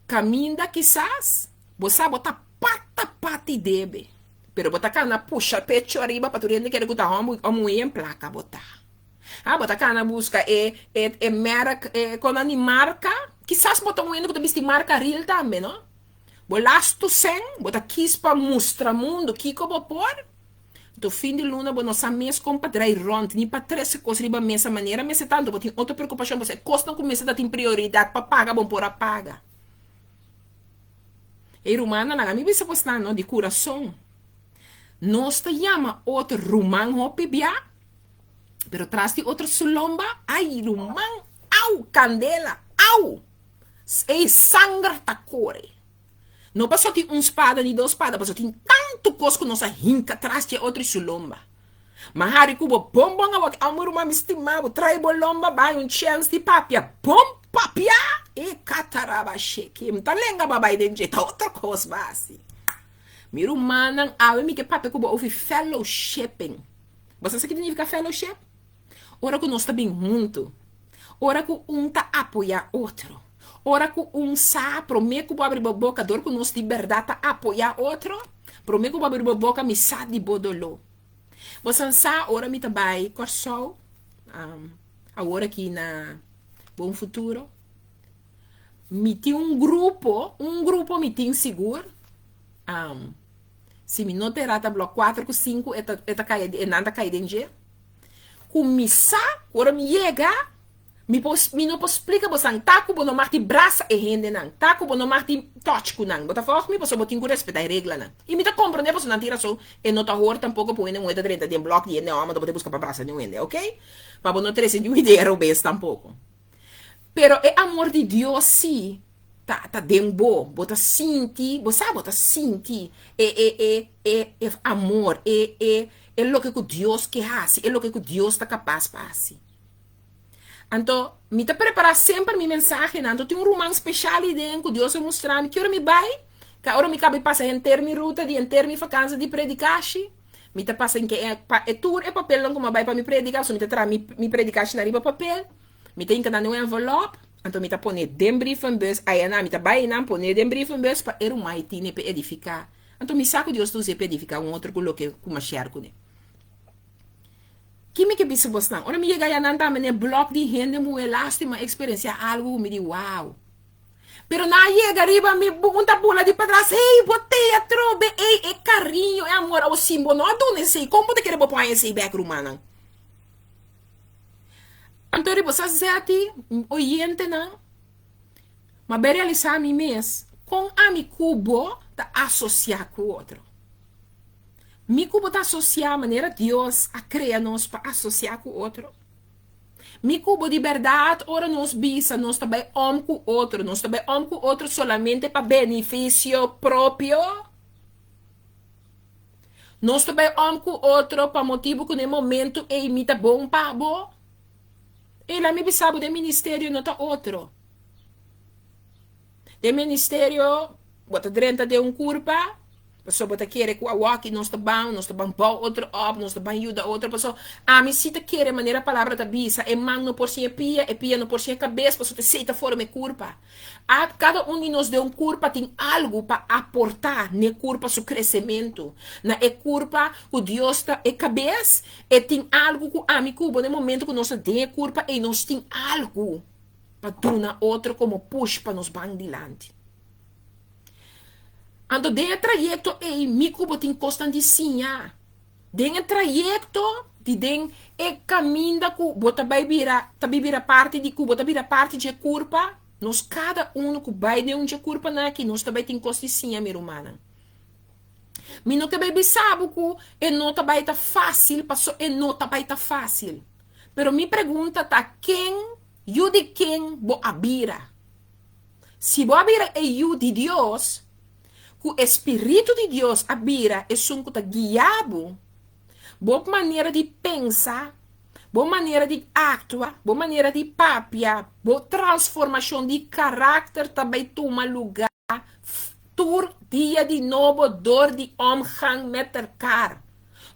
Kaminda kisas bo sa bo ta pata pati debe, pero bo ta kana pusha pecho ariba pa tur hende kere ku ta hòmber òf muhé en plaka bo ta. Ha, bo ta kana buska e e e merk e konan di marka, kisas bo ta un hende ku ta bisti marka ril tambe no. Bo lastu sèn, bo ta kis pa mustra mundu kiko bo por. Anto fin di luna bo no sa mes kon pa drai rònt ni pa trese kos riba mesa manera mester ta, anto bo tin otro preokupashon pasobra e kosnan ku mester ta tin prioridat pa paga bo por a paga. Ey rumannan laga mi bisa bosnan no di kurason nos ta yama otro ruman hopi bia pero tras di otro su lomba ay ruman aw kandela aw ey sanger ta kore. No paso tin un spada ni dos spada, paso tin tantu kos ku nos a hinka tras dje otro i su lomba. Ma hari ku bo bon bon awor, amo ruman mi stima bo, trae bo lomba bai un chèns di papia, bon papia! E kataraba sheke, mi ta lenga bo a bai den dje, ta otro kos bo a hasi. Mi rumannan, awe mi ke papia ku bo over fellowshipping. Bo sa sa ki ta nifiká fellowship? Ora ku nos ta bin huntu, ora ku un ta apoyá otro. Ora ku un sa, promé ku bo abri bo boka, dor ku nos di bèrdat ta apoyá otro, promé ku bo abri bo boka mi sa di bo doló. Bo san sa ora mi ta bai Kòrsou, awor aki na Bon Futuro, mi tin un grupo, un grupo mi tin sigur, si mi no ta erá ta blòk kuater ku sinku e ta e ta kai e nan ta kai den dje, ku mi sa ku ora mi yega, Mi por mi no por splika bosan ta ku bo no mag di brasa e hendenan, ta ku bo no mag di touch ku nan. Bo ta volg mi pasobra bo tin ku respetá e reglanan. I mi ta komprondé pasobra nan tin rason, e no ta hor tampoko pa un hende muhé ta drenta den blòk di hende hòmber ta bo ta buska pa brasa niun hende, oke? Pa bo no trese niun idea robes tampoko. Pero e amor di Dios sí ta ta den bo, bo ta sinti, bo sa bo ta sinti e e e e e amor, e e e loke ku Dios ke hasi, e loke ku Dios ta kapas pa hasi. Anto, mi ta prepará semper mi mensahenan. Anto tin un ruman speshal ei den ku Dios a mustra mi. Ki ora mi bai? Ka ora mi kaba di pasa henter mi ruta di henter mi fakansa di predikashi, mi ta pasa en ke e pa e tur e papelnan ku mi a bai pa mi predika, pasobra mi ta traha mi mi predikashinan riba papel. Mi ta hinka nan den un envelòp, anto mi ta pone den brievenbus. Ayanan mi ta bai einan pone den brievenbus pa e ruman ei tine pa e edifiká. Anto mi sa ku Dios ta us'é pa edifiká un otro ku loke ku mi a share kuné. Ki mi ke bisa bosnan? Ora mi yega ya nan tambe n'e blòk di hende muhé lástima eksperensiá algu ku mi di wow. Pero nan a yega riba mi un ta bula di patras, hey bo t'ei atrobe, ey e kariño, e amor, awor si bo no a duna esei kon bo ta kere bo por haña esei bèk rumannan? Anto riba sa zèti oyentenan, m'a bai realisá mi mes kon ami ku bo ta asosiá ku otro. Mi ku bo ta asosiá manera Dios a krea nos pa asosiá ku otro? Mi ku bo di bèrdat ora nos bisa nos ta bai òm ku otro, nos ta bai òm ku otro solamente pa benefisio propio? Nos ta bai òm ku otro pa motibu ku na e momentu ei mi ta bon pa bo? Ei laat mi bisa bo den ministerio no ta otro. Den ministerio bo ta drenta den un kurpa. Pasobra bo ta kere ku awaki nos ta ban, nos ta ban bou otro op, nos ta ban yuda otro. Pasobra ami si ta kere manera palabra ta bisa, e man no por sin e pia, e pia no por sin e kabes, pasobra esei ta forma e kurpa. A kada un di nos den un kurpa tin algu pa aportá n'e kurpa su kresementu. Na e kurpa ku Dios ta e kabes, e tin algu ku ami ku bo na e momento ku nos ta den e kurpa ei nos tin algu pa duna otro komo push pa nos ban dilanti. Anto den e trayekto ei mi ku bo tin kosnan di siña. Den e trayekto di den e kaminda ku bo ta bai bira ta bai bira parti di ku bo ta bira parti dje kurpa, nos kada unu ku bai den un dje kurpanan aki nos ta bai tin kos di siña mi rumannan. Mi no ke bai bisa bo ku e no ta bai ta fásil paso e no ta bai ta fásil. Pero mi pregunta ta ken yu di ken bo a bira? Si bo a bira e yu di Dios, ku e spiritu di Dios a bira esun ku ta guia bo, bo manera di pensa, bo manera di aktua, bo manera di papia, bo transformashon di karakter ta bai tuma lugá tur dia di nobo dor di omgang met elkar,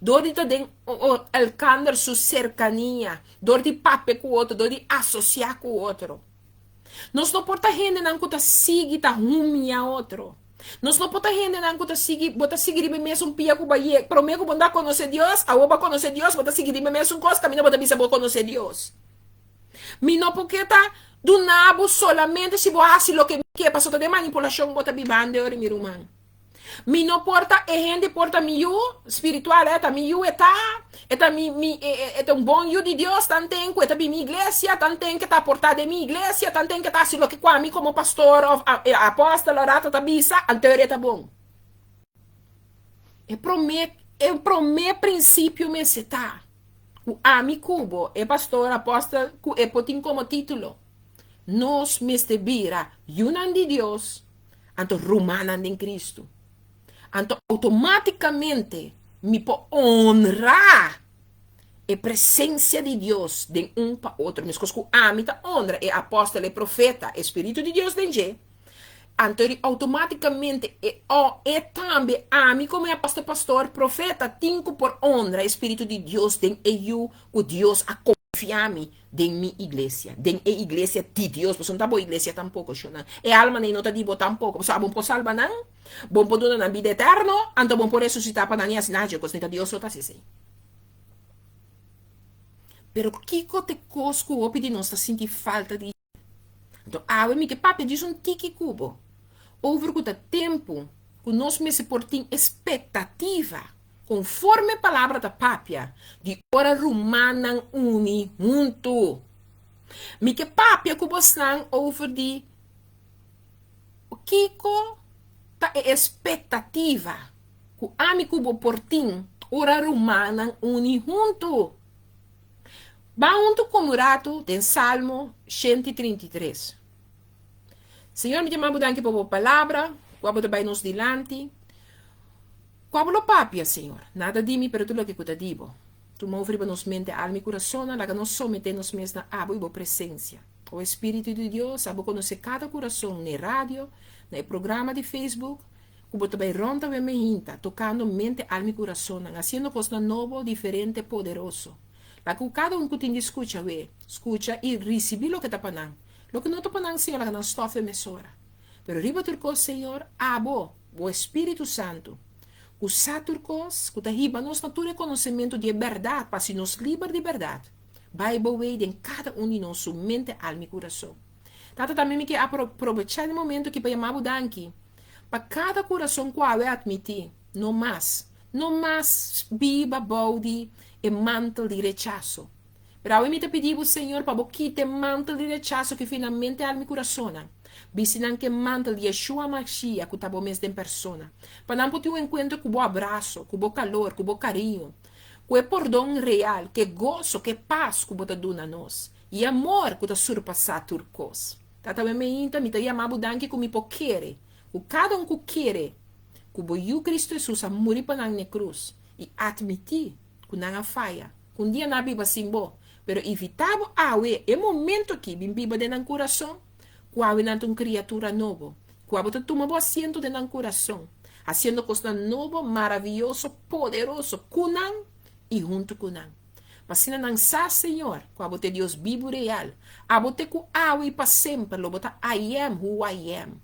dor di ta den elkander su serkania, dor di papia ku otro, dor di asosiá ku otro. Nos no por ta hendenan ku ta sigui ta humia otro. Nos no por ta hendenan ku ta sigui, bo ta sigui riba e mesun pia ku bo a yega. Promé ku bo no a konosé Dios, awor bo a konosé Dios, bo ta sigui riba e mesun kos kaminda bo ta bisa bo konosé Dios. Mi no por ke ta duna bo solamente si bo hasi loke mi ke, pasobra ta den manipulashon bo ta bibando e ora, mi ruman. Mi no por ta e hende por ta mi yu spiritual e ta mi yu e ta e ta mi mi e ta un bon yu di Dios tanten ku e ta bin mi iglesia tanten ke ta aporta den mi iglesia tanten ke ta hasi loke ku ami komo pastor of apostel o rata ta bisa anto e ta bon. E prome e prome prinsipio mester ta ku ami ku bo e pastor apostel ku e por tin komo titulo nos mester bira yunan di Dios. Anto rumannan den Cristo. Anto automaticamente mi por honra e presencia di Dios den un pa otro. Mescos cu ami ta honra e apostel, e profeta, e Spiritu di Dios den dje, anto automaticamente e e tambe ami como e apostel, pastor, profeta tin cu por honra e Spiritu di Dios den e yu cu Dios a. Konfia mi den mi iglesia, den e iglesia di Dios, pasobra no ta bo iglesia tampoko, shonnan. E almanan ei no ta di bo tampoko, pasobra abo por salba nan, bo por duna nan bida eterno, anto bo por resusitá pa nan i asina haci e kos. Ni ta Dios so ta hasi esei. Pero kiko ta e kos ku hopi di nos ta sinti falta di? Anto awe mi ke papia djis un tiki ku bo over ku ta tempu ku nos mester por tin espektativa konforme palabra ta papia di ora rumannan uni huntu. Mi ke papia ku bosnan over di kiko ta e espektativa ku ami ku bo por tin ora rumannan uni huntu. Ban huntu ku un ratu den Salmo 133. Señor, mi ta yama bo danki pa bo palabra, kua bo ta bai nos dilanti. Kua bo lo papia, Señor? Nada di mi, pero tur loke ku ta di bo. Tuma over riba nos mente, alma i kurasonnan, laga nos someté nos mes na abo i bo presensia. O Espíritu di Dios, abo konosé kada kurason n'e radio, na e programa di Facebook, ku bo ta bai rònt awe mehinta, tokando mente, alma i kurasonnan, hasiendo kosnan nobo, diferente, poderoso. Laga ku kada un ku tin di skucha awe, skucha i risibí loke ta pa nan. Loke no ta pa nan, Señor, laga nan stòf e mesora. Pero riba tur kos, Señor, abo, bo Espíritu Santu, ku sa tur kos, ku ta hiba nos na tur e konosementu di e bèrdat pa hasi nos liber di bèrdat, bai bo wei den kada un di nos su mente, alma i kurason. Tata, tambe mi ke aprobechá e momentu aki pa yama bo danki pa kada kurason ku awe atmití, no mas, no mas biba bou di e mantel di rechaso. Pero awe mi ta pidi bo, Señor, pa bo kita e mantel di rechaso ki finalmente al mi kurasonnan. Bisti nan ku e mantel di Yeshua Mashiach ku ta bo mes den persona. Pa nan por tin un enkuentro ku bo abraso, ku bo kalor, ku bo kariño, ku e pordon real, ku e goso, ku e pas ku bo ta duna nos, i e amor ku ta surpasá tur kos. Tata awe meinta mi ta yama bo danki ku mi por kere, ku kada un ku kere ku bo Yu Kristu Hesus a muri pa nan n'e krus i atmití ku nan a faya, ku un dia nan a biba sin bo, pero invitá bo awe e momento aki bin biba den nan kurason, ku awe nan ta un kriatura nobo, ku abo ta tuma bo asiento den nan kurason, hasiendo kosnan nobo, maravioso, poderoso ku nan i huntu ku nan. Pa asina nan sa, Señor, ku abo ta e Dios bibu real, abo ta e ku awe i pa semper lo bo ta I am who I am.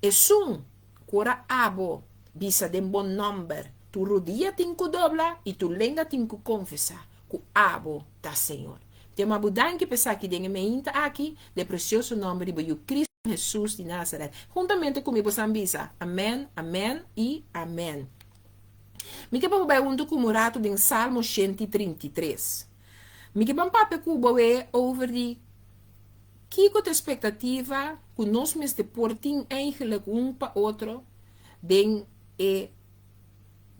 Esun ku ora abo bisa den bo nòmber, tur rodia tin ku dobla i tur lenga tin ku konfesá ku abo ta Señor. Mi ta yama bo danki pa esaki den e meinta aki, den e presioso nòmber di bo Yu Cristo Hesus di Nazaret. Huntamente ku mi bo san bisa, Amèn, amèn i amèn. Mi ke pa bo bai huntu ku mi un ratu den Salmo 133. Mi ke ban papia ku bo e over di Kiko ta espektativa ku nos mester por tin eigenlik un pa otro den e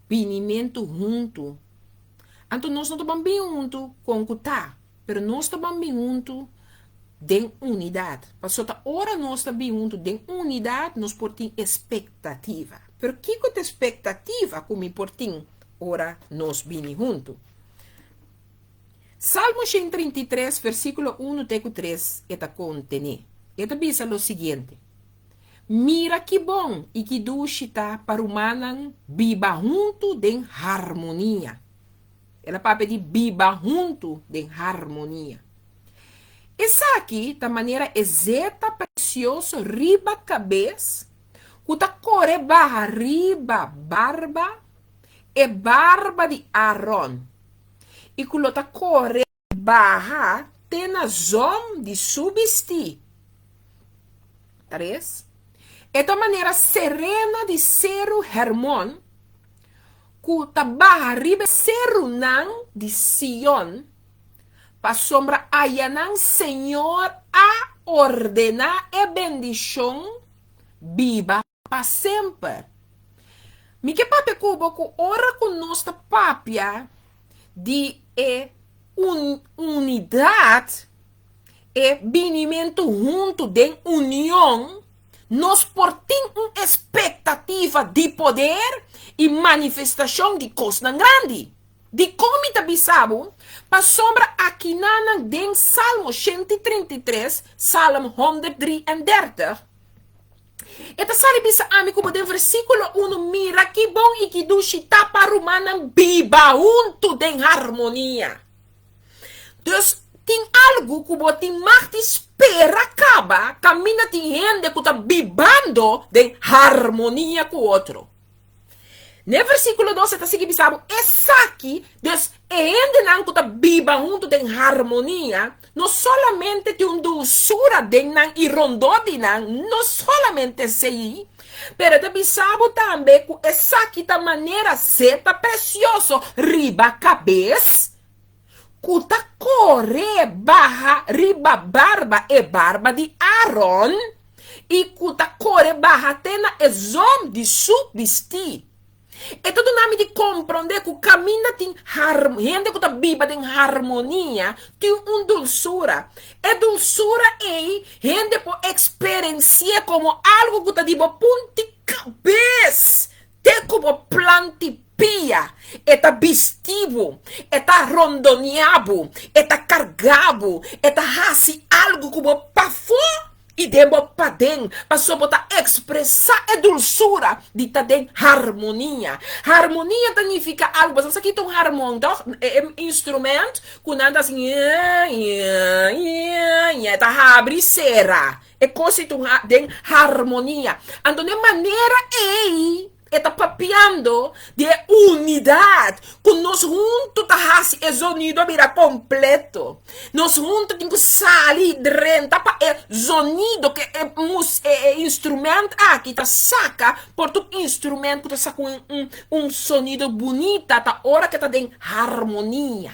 binimentu huntu? Anto nos no ta ban bin huntu kon ku ta, pero nos ta ban bin huntu den unidat. Pasobra ta ora nos ta bin huntu den unidat nos por tin espektativa. Pero kiko ta espektativa ku mi por tin ora nos bini huntu? Salmo 133, versíkulo unu te ku tres e ta kontené. E ta bisa lo siguiente, Mira ki bon i ki dushi ta pa rumannan biba huntu den harmonia. El a papia di biba huntu den harmonia. Esaki ta manera e zeta presioso riba kabes ku ta kore baha riba barba, e barba di Aaron. i ku lo ta kore baha te na zòm di su bistí. Tres, E ta manera serena di seru Hermon ku ta baha riba e serunan di Sion, pasobra ayanan Señor a ordená e bendishon biba pa semper. Mi ke papia ku bo ku ora ku nos ta papia di e unidat, e binimentu huntu den union, nos por tin un espektativa di poder i manifestashon di kosnan grandi. Dikon mi ta bisa bo? Pasobra akinanan den Salmo 133, Psalm 133, E ta sali bisa ami ku bo den versíkulo unu, Mira ki bon i ki dushi ta pa rumannan biba huntu den harmonia. Dus, tin algu ku bo tin mag di spera kaba kaminda tin hende ku ta bibando den harmonia ku otro. Na e versíkulo dos e ta sigui bisa bo esaki, dus e hendenan ku ta biba huntu den harmonia no solamente tin un dulsura den nan i rondó di nan, no solamente esei, pero e ta bisa bo tambe ku esaki ta manera zeta presioso riba kabes ku ta kore baha riba barba, e barba di Aaron, i ku ta kore baha te na e zom di su bistí. E ta duna mi di komprondé ku kaminda tin hende ku ta biba den harmonia tin un dulsura. E dulsura ei hende por eksperensi'é komo algu ku ta di bo punti kabes Te ku bo planti pia, e ta bisti bo, e ta rondonia bo, e ta karga bo, e ta hasi algu ku bo pafó i den bo paden, pasobra bo ta ekspresá e dulsura di ta den harmonia. Harmonia ta nifiká algu, boso sa ki ta un harmon, tòg? E instrument ku nan ta hasi ña, e ta habri sera. E kos ei ta un den harmonia. Anto den manera ei e ta papiando di e unidat ku nos huntu ta hasi e zonido bira kompleto. Nos huntu tin ku sali drenta pa e zonido ku e mus e instrument aki ta saka por ta un instrument ku ta saka un un sonido bunita ta ora ku e ta den harmonia.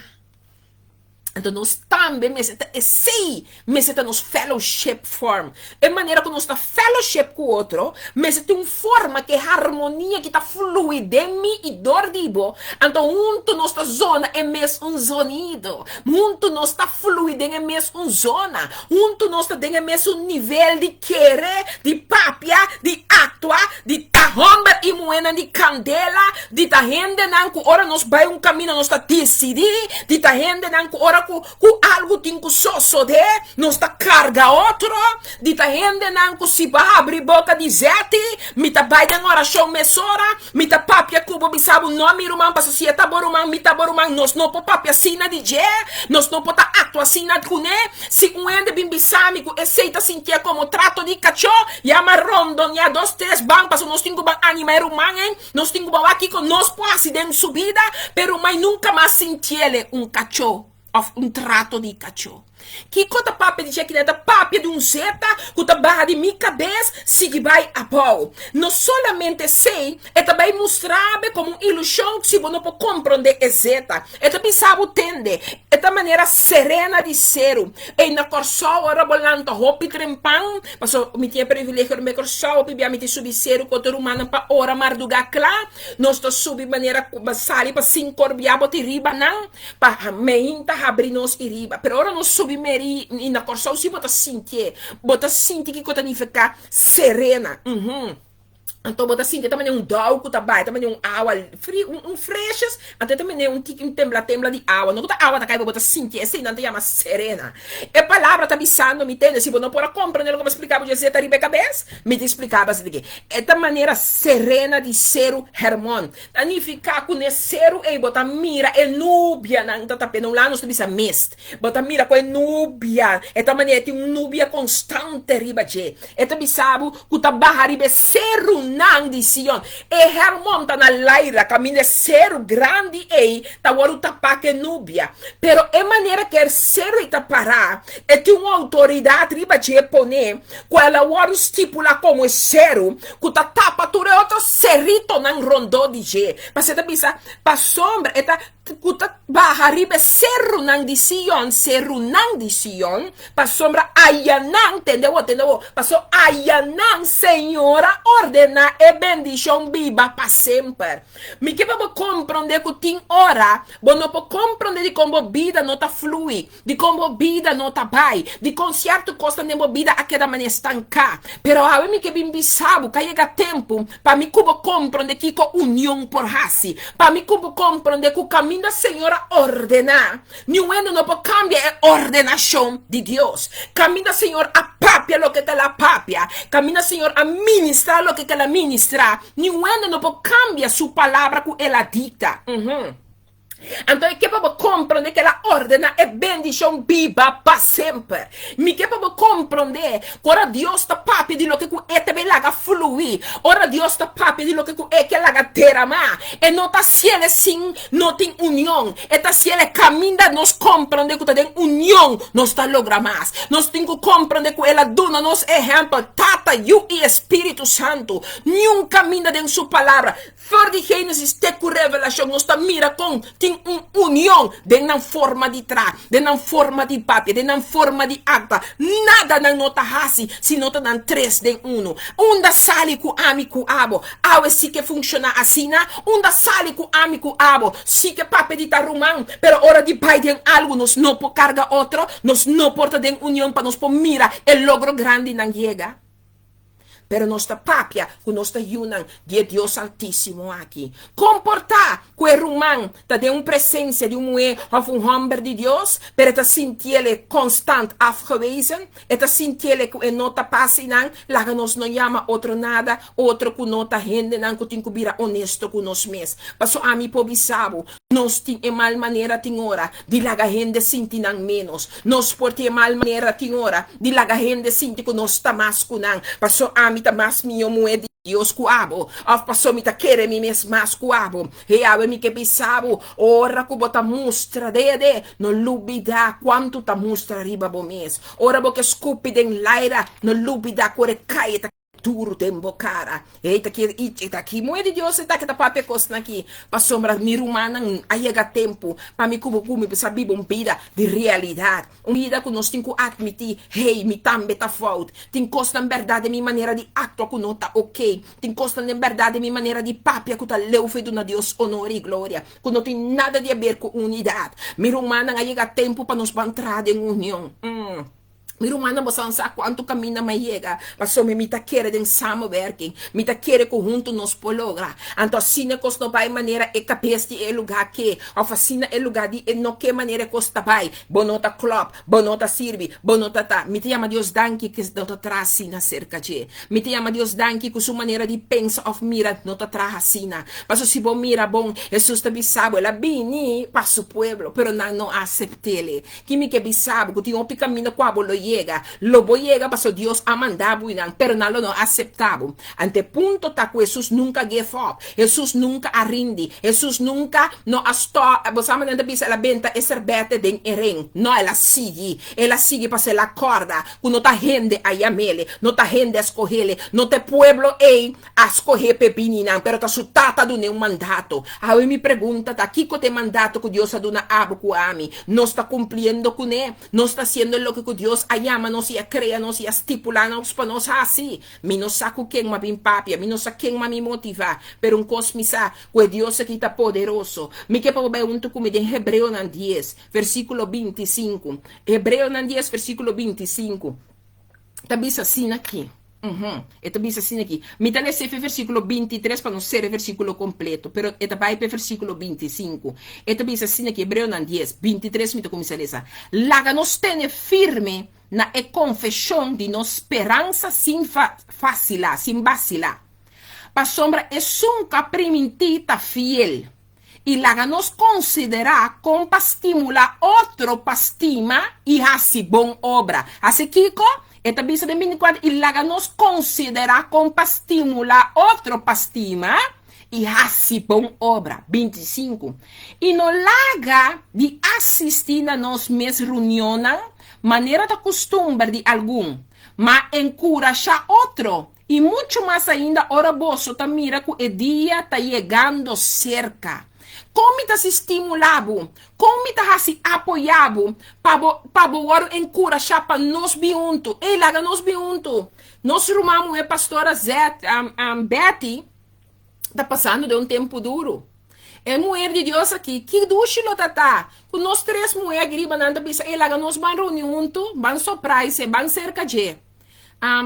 Anto nos tambe mester ta esei, mester ta nos fellowship form. E manera ku nos ta fellowship ku otro mester tin un forma ku e harmonia ki ta flui den mi i dor di bo, anto huntu nos ta zona e mes un zonido, huntu nos ta flui den e mes un zona, huntu nos ta den e mes un nivel di kere, di papia, di aktua, di ta hòmber i muhénan di kandela, di ta hendenan ku ora nos bai un kaminda nos ta disidí, di ta hendenan ku ora ku ku algu tin ku sosodé nos ta karga otro, di ta hendenan ku si bo habri boka di zèti, mi ta bai den orashon mesora, mi ta papia ku bo bisa bo, no mi ruman, pasobra si e ta bo ruman, mi ta bo ruman, nos no por papia asina di dje, nos no por ta aktua asina kuné. Si un hende bin bisa mi ku esei ta sintié komo trato di kachó, yama rondoneá dos tres ban pasobra nos tin ku ban animá e ruman ei, nos tin ku ban wak kiko nos por hasi den su bida, pero mai nunka mas sintiele un kachó òf un trato di kachó. Kiko ta papia di dje kinan? Ta papia di un zeta ku ta baha di mi kabes sigui bai abou. No solamente esei, e ta bai mustra bo komo un ilushon si bo no por komprondé e zeta. E ta bisa bo tende, e ta manera serena di seru. Ey na Kòrsou ora bo lanta hopi trempan, paso mi tin e privilegio di bai Kòrsou, hopi bia mi tin subi seru ku otro rumannan pa ora mardugá kla. Nos ta subi manera ku sali pa sinkor bia bo tin riba nan, pa meinta habri nos i riba. Pero ora nos subi meri i na Kòrsou si bo ta sintié, bo ta sinti kiko ta nifiká serena. Uhum. Anto bo ta sinti ta manera un dou ku ta bai, ta manera un awa fri, un un freshes, anto ta manera un tiki un tembla tembla di awa. No ku ta awa ta kai, pero bo ta sinti esei nan ta yama serena. E palabra ta bisando mi tende, si bo no por a komprende loke mi a splika bo dje zeta riba e kabes, mi ta splika bo asina ke e ta manera serena di seru Hermon. Ta nifiká ku n'e seru ei bo ta mira e nubianan ta tap'é. Na un lado nos ta bisa mist. Bo ta mira ku e nubia, e ta manera e tin un nubia konstante riba dje. E ta bisa bo ku ta baha riba e serunan di Sion. E Hermon ta na laira, kaminda e seru grandi ei ta wòrdu tapá ku e nubia. Pero e manera ku e seru ei ta pará, e tin un outoridat riba dje poné, ku el a wòrdu stipulá komo e seru ku ta tapa tur e otro seritonan rondó di dje. Pasobra e ta bisa, Pasobra e ta ku ta baha riba e serunan di Sion, serunan di Sion, pasobra ayanan, tende awor, tende awor, paso ayanan Señor a ordená e bendishon biba pa semper. Mi ke pa bo komprondé ku tin ora bo no por komprondé dikon bo bida no ta flui, Dikon bo bida no ta bai? Dikon sierto kosnan den bo bida a keda manera stanká? Pero awe mi ke bin bisa bo ku a yega tempu pa mi ku bo komprondé kiko union por hasi, pa mi ku bo komprondé ku kaminda Señor a ordená, niun hende no por kambia e ordenashon di Dios. Kaminda Señor a papia loke ku el a papia, kaminda Señor a ministrá loke ku el a ministrá, niun hende no por kambia su palabra ku el a dikta. Anto e ke pa bo komprondé ku el a ordená e bendishon biba pa semper. Mi ke pa bo komprondé ku ora Dios ta papia di loke ku e ta bai laga fluí, ora Dios ta papia di loke ku e ke laga deramá, e no ta hasiel sin no tin union. E ta hasiel e kaminda nos komprondé ku ta den union nos ta logra mas. Nos tin ku komprondé ku el a duna nos ehèmpel, Tata, Yu i Espíritu Santu. Niun kaminda den su Palabra. For di Génesis te ku Revelashon nos ta mira kon tin un union den nan forma di traha, den nan forma di papia, den nan forma di aktua. Nada nan no ta hasi si no ta nan tres den unu. Unda sali ku ami ku abo awe si ke funshoná asina? Unda sali ku ami ku abo si ke papia di ta ruman, pero ora di bai den algu nos no por karga otro, nos no por ta den union pa nos por mira e logro grandinan yega? Pero nos ta papia ku nos ta yunan di e Dios Altísimo aki. Komportá ku e ruman ta den un presensia di un muhé òf un hòmber di Dios, pero e ta sintiel e konstant afgewezen, e ta sintiel e ku e no ta pas einan, laga nos no yama otro nada otro ku no ta hendenan ku tin ku bira onesto ku nos mes. Paso ami por bisa bo, nos tin e mal manera tin ora di laga hende sinti nan ménos. Nos por tin e mal manera tin ora di laga hende sinti ku nos ta mas ku nan, paso ami ta mas mihó muhé di Dios ku abo, òf paso mi ta kere mi mes mas ku abo. He awe mi ke bisa bo, ora ku bo ta mustra dede, no lubidá kuantu ta mustra riba bo mes. Ora bo ke skupi den laira, no lubidá ku ora e kai e ta Duru den bo cara. Ey ta ki y ta ki muhe di Dios e ta ki ta papia cosnan aki. Pasobra mi rumannan a yega tempo pa mi cu bo cu mi sa biba un bida di realidad. Un bida cu nos tin cu admiti, hey, mi tambe ta fout. Tin cosnan berdad den mi manera di actua cu no ta ok. Tin cosnan den berdad den mi manera di papia cu ta leu fe duna Dios honor y gloria. Cu no tin nada di haber cu unidad. Mi rumannan a yega tempo pa nos ban traha den union. Mi rumannan, boso a sa kuantu kaminda mi a yega, pasobra mi ta kere den samenwerking. Mi ta kere ku huntu nos por logra. Anto asina kos no bai manera e kabes di e lugá ke, òf asina e lugá di e no ke manera e kos ta bai. Bo no ta klòp, bo no ta sirbi, bo no ta ta. Mi ta yama Dios danki ku no ta traha asina serka dje. Mi ta yama Dios danki ku su manera di pensa òf mira no ta traha asina. Pasobra si bo mira bon, Hesus ta bisa bo, el a bini pa su pueblo, pero nan no a asept'el. Ki mi ke bisa bo ku tin hopi kaminda kua bo lo yega. Lo bo yega pasobra Dios a manda bo einan, pero nan lo no aseptá bo. Ante punto ta ku Hesus nunka give up. Hesus nunka a rindi. Hesus nunka no a stòp. Bo sa manera nan ta bisa el a benta e serbète den e ren. No, el a sigui. El a sigui pasobra el a kòrda ku no ta hende a yam'el, no ta hende a skoh'el, no ta e pueblo ei a skohé p'e bini nan, pero ta su Tata a dun'é un mandato. Awe mi pregunta ta, kiko ta e mandato ku Dios a duna abo ku ami? Nos ta kumpliendo kuné? Nos ta hasiendo loke ku Dios a yama nos i a krea nos i a stipulá nos pa nos hasi? Mi no sa ku ken m'a bin papia, mi no sa ken m'a mi motivá, pero un kos mi sa, ku e Dios aki ta poderoso. Mi ke pa bo bai huntu ku mi den Hebreonan dies, versíkulo 25. Hebreonan dies, versíkulo 25 ta bisa asina aki. Uhum. E ta bisa asina aki. Mi ta lesa e versíkulo 23 pa no ser e versíkulo kompleto, pero e ta bai pa e versíkulo 25. E ta bisa asina aki, Hebreonan 10, 23 mi ta kuminsá lesa, Laga nos tene firme na e konfeshon di nos speransa sin fasilá, sin basilá, pasobra esun ku a primintí ta fiel. I laga nos konsiderá kon pa stimulá otro pa stima i hasi bon obra. Hasi kiko? E ta bisa den 24, I laga nos konsiderá kon pa stimulá otro pa stima i hasi bon obra. 25, I no laga di asistí na nos mes reunionnan, manera ta kustumber di algun, ma enkurashá otro, I muchu mas ainda ora boso ta mira ku e dia ta yegando serka. Kon mi ta si stimulá bo? Kon mi ta hasi apoyá bo pa bo pa bo wòrdu enkurashá pa nos bin huntu? Ey, laga nos bin huntu! Nos ruman muhé pastora Zet, Betty, ta pasando den un tempu duru. E muher di Dios aki, ki dushi lo ta ta ku nos tres muhé aki riba nan ta bisa, Ey, laga nos ban reuní huntu, ban sopraise, ban serka dje.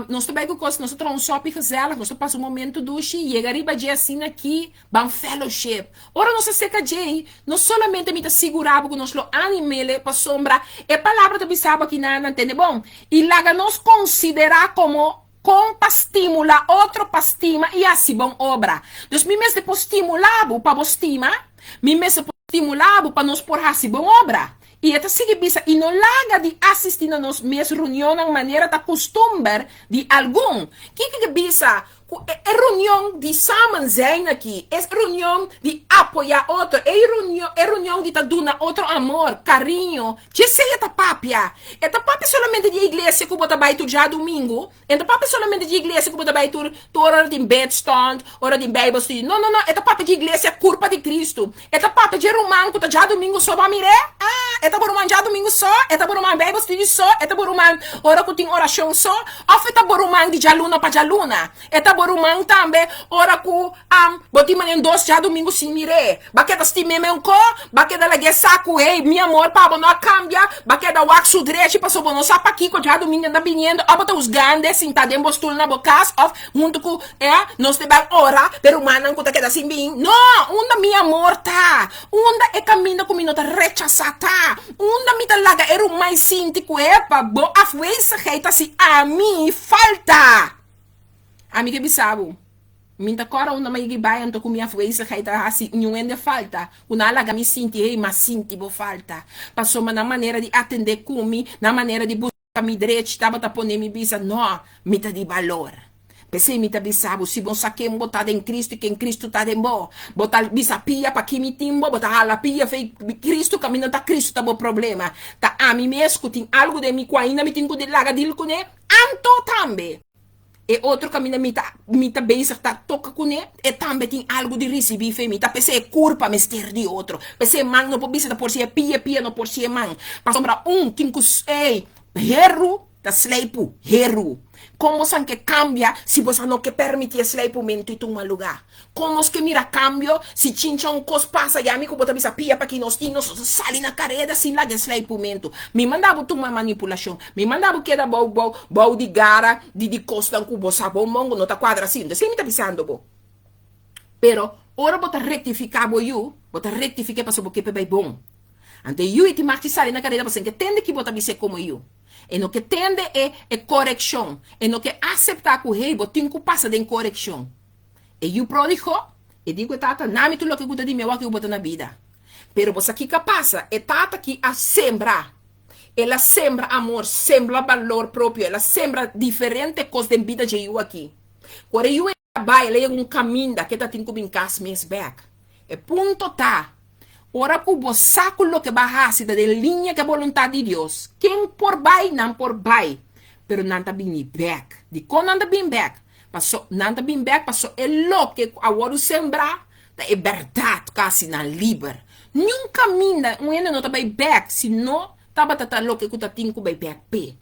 Nos ta bai ku kos, nos ta traha un sopi gezellig, nos ta pasa un momento dushi, yega riba dje asina aki, ban fellowship. Ora nos ta seka djei, no solamente mi ta sigurá bo ku nos lo anim'el pasobra e palabra ta bisa bo aki nan, tende bon, i laga nos konsiderá komo kon pa stimulá otro pa stima i hasi bon obra. Dus mi mester por stimulá bo pa bo stima, mi mester por. stimulá bo pa nos por hasi bon obra. I e ta sigui bisa, I no laga di asistí na nos mes reunionnan manera ta kustumber di algun. Kiko ke bisa? Ku e e reunion di samen zijn aki, e reunion di apoyá otro, e reunion e reunion di ta duna otro amor, kariño, djesei e ta papia. E ta papia solamente di e iglesia ku bo ta bai tur djadumingu, E no ta papia solamente di iglesia ku bo ta bai tur tur ora tin bidstond, ora tin bijbelstudie. No, no, no, e ta papia di iglesia kurpa di Kristu. E ta papia dje ruman ku ta djadumingu so bo a mir'é. Ah, e ta bo ruman djadumingu so, e ta bo ruman bijbelstudie so, e ta bo ruman ora ku tin orashon so, òf e ta bo ruman di djaluna pa djaluna. E ta bo ruman tambe ora ku am bo tin manera dos djadumingu sin mir'é. Ba keda stim'é men ko, ba keda lag'é sa ku hey, mi amor pa bo no a kambia, ba keda wak su drechi pasobra bo no sa pakiko djadumingu nan ta biniendo, òf bo ta husgand'e sintá den bo stul na bo kas òf huntu ku e nos ta bai ora p'e rumannan ku ta keda sin bin. No! Unda mi amor ta? Unda e kaminda ku mi no ta rechasá ta? Unda mi ta laga e ruman sinti ku epa bo afwezigheid ta si ami falta? Ami ke bisa bo. Mi ta kòrda unda mi a bai anto ku mi afwezigheid a hasi niun hende falta, ku nan a laga mi sinti, hey, m'a sinti bo falta. Pasobra nan manera di atendé ku mi, nan manera di buska mi drechi tabata pone mi bisa, no, mi ta di balor. P'esei mi ta bisa bo, si bo sa ken bo ta den Kristu i ken Kristu ta den bo, bo ta bisa pia pa ki mi tin bo, bo ta hala pia fei Kristu kaminda ta Kristu ta bo problema. Ta ami mes ku tin algu den mi ku ainda mi tin ku laga dil kuné, anto tambe. E otro kaminda mi ta mi ta bezig ta toka kuné, e tambe tin algu di risibí fe mi. Ta p'esei e kurpa mester di otro. P'esei e man no por bisa ta por si e pia, e pia no por si e man. Pasobra un tin ku ey, heru ta sleipu heru. Kon boso a ke kambia si boso no ke permití e sleipumentu i tuma lugá? Kon nos ke mira kambio si chincha un kos pasa ya mi ku bo ta bisa pia pa ki nos tin nos ta sali na kareda sin laga e sleipumentu. Mi manda bo tuma manipulashon. Mi manda bo keda bou bou bou di gara di di kosnan ku bo sa bon bon ku no ta kuadra asin. Esei mi ta bisando bo. Pero ora bo ta rektifiká bo yu, bo ta rektifik'é pasobra bo ke p'e bai bon. Anto e yu e tin mag di sali na kareda pasobra e ke tende ki bo ta bis'é komo yu. E no ke tende e e korekshon. E no ke aseptá ku hey bo tin ku pasa den korekshon. E yu pródigo, e di ku e tata, Nami tur loke ku ta di mi awor ku bo ta na bida. Pero bo sa kiko a pasa? E tata ki a sembra. El a sembra amor, sembra balor propio, el a sembra diferente kos den bida dje yu aki. Ku ora e yu a bai, el a yega un kaminda ku e ta tin ku bin kas mes bèk. E punto ta, ora ku bo sa ku loke bo a hasi ta den liña ku e boluntat di Dios, ken por bai, nan por bai, pero nan ta bini bèk. Dikon nan ta bin bèk? Paso nan ta bin bèk paso e loke ku a wòrdu sembrá ta e bèrdat ku a hasi nan liber. Niun kaminda un hende no ta bai bèk si no tabata ta loke ku ta tin ku bai bèk p'e.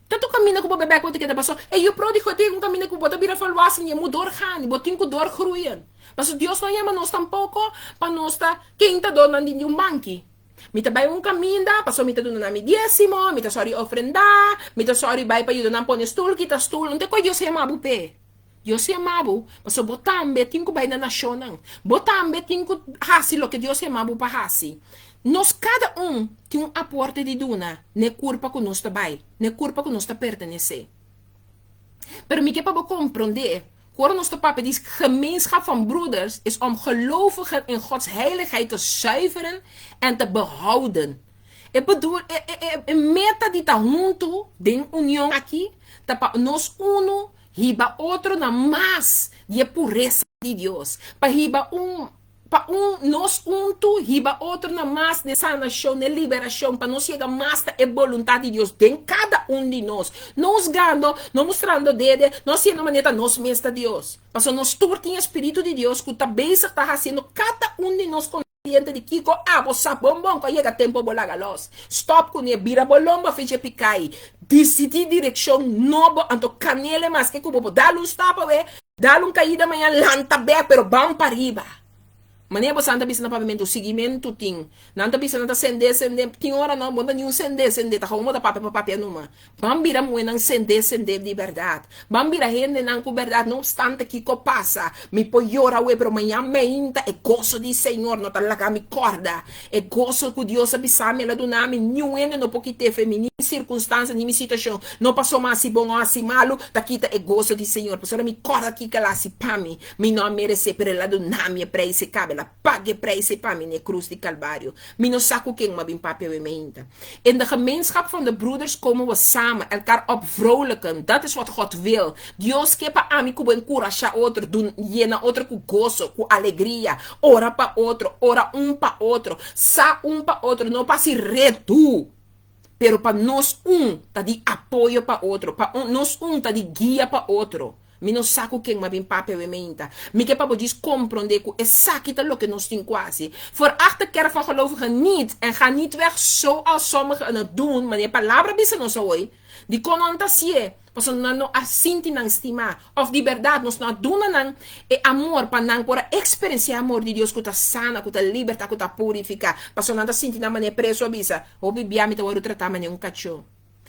Tantu kaminda ku bo bai bèk bo ta keda paso e yu pródigo tin un kaminda ku bo ta bira volwassen i e mu doorgaan i bo tin ku doorgroeien. Paso Dios no a yama nos tampoko pa nos ta kentadónan di un banki. Mi ta bai un kaminda, pasobra mi ta duna nan mi diesimo, mi ta sòri ofrendá, mi ta sòri bai pa yuda nan pone stul, kita stul. Un te kos Dios a yama bo p'e. Dios a yama bo pasobra bo tambe tin ku bai na nashonnan. Bo tambe tin ku hasi loke Dios a yama bo pa hasi. Nos kada un tin un aporte di duna n'e kurpa ku nos ta bai, n'e kurpa ku nos ta pertenesé. Pero mi ke pa bo komprondé Ku ora nos ta papia di gemeenschap van broeders is om gelovigen in Gods heiligheid te zuiveren en te behouden. E bedoel, e, e, e, e meta di ta huntu den union aki ta pa nos unu hiba otro na mas di e puresa di Dios, pa hiba un Pa un nos untu hiba otro na mas n'e sanashon, n'e liberashon, pa nos yega mas ta e boluntat di Dios den kada un di nos. No husgando, no mustrando dede, no hasiendo manera ta nos mes ta Dios. Pasobra nos tur tin e Spiritu di Dios ku ta bezig ta hasiendo kada un di nos konsiente di kiko abo sa bon bon ku a yega tempu bo laga los. Stòp kuné, bira bo lomba fecha pikai, disidí direkshon nobo, anto kanele maske ku bo por dal un stap awe, Dal un caida mañan lanta bek pero ban pariba. Manera bosan ta bisa na papiamentu siguimentu tin. Nan ta bisa nan ta sende sende tin ora no bo no ta ni un sende sende ta gewoon bo ta papia pa papia numa. Ban bira muhenan sende sende di berdad. Ban bira hendenan cu berdad no obstante kico pasa mi por yora awe pero mañan meinta e goso di Señor no ta laga mi corda e goso cu Dios a bisa mi el a duna mi niun hende no por kite fe mi ni mi circunstancia ni mi situacion No pasobra mi hasi bon o hasi malu ta kita e goso di Señor. Pasobra mi kòrda kiko el a hasi pa mi. Mi no a meresé, pero el a duna mi e preis e kaba. El a. El a paga e prijs ei pa mi na e krus di Kalvario. Mi no sa ku ken m'a bin papia awe meinta. In de gemeenschap van de broeders komen we samen, elkaar opvrolijken. Dat is wat God wil. Dios ke pa ami ku bo enkurashá otro, dun yena otro ku goso, ku alegria, ora pa otro, ora un pa otro, sa un pa otro, no pa hasi redu, pero pa nos un ta di apoyo pa otro, pa nos un ta di guia pa otro. Mi no sa ku ken m'a bin papia awe meinta. Mi ke pa bo djis komprondé ku esaki ta loke nos tin ku hasi. Veracht de kerk van gelovigen niet en ga niet weg zoals sommigen het doen, manera e palabra bisa nos awoy. Dikon nan ta hasié? Pasobra nan no a sinti nan stimá. Òf di bèrdat nos no a duna nan e amor pa nan por a eksperensiá amor di Dios ku ta sana, ku ta libertá, ku ta purifiká. Pasobra nan ta sinti nan manera preso a bisa, Hopi bia mi ta wòrdu tratá manera un kachó.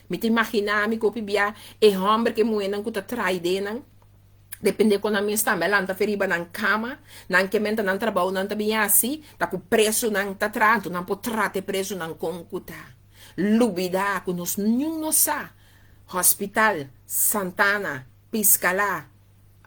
Mi ta imaginá mi ku hopi bia e hòmber ku e muhénan ku ta trai den nan, dependé kon nan mes tambe a lanta fe riba nan kama, nan ke menta nan trabou nan ta bin hasi, ta ku presonan ta traha, anto nan por trata e presonan kon ku ta. Lubidá ku nos niun no sa. Hospital Santana, Piscalá,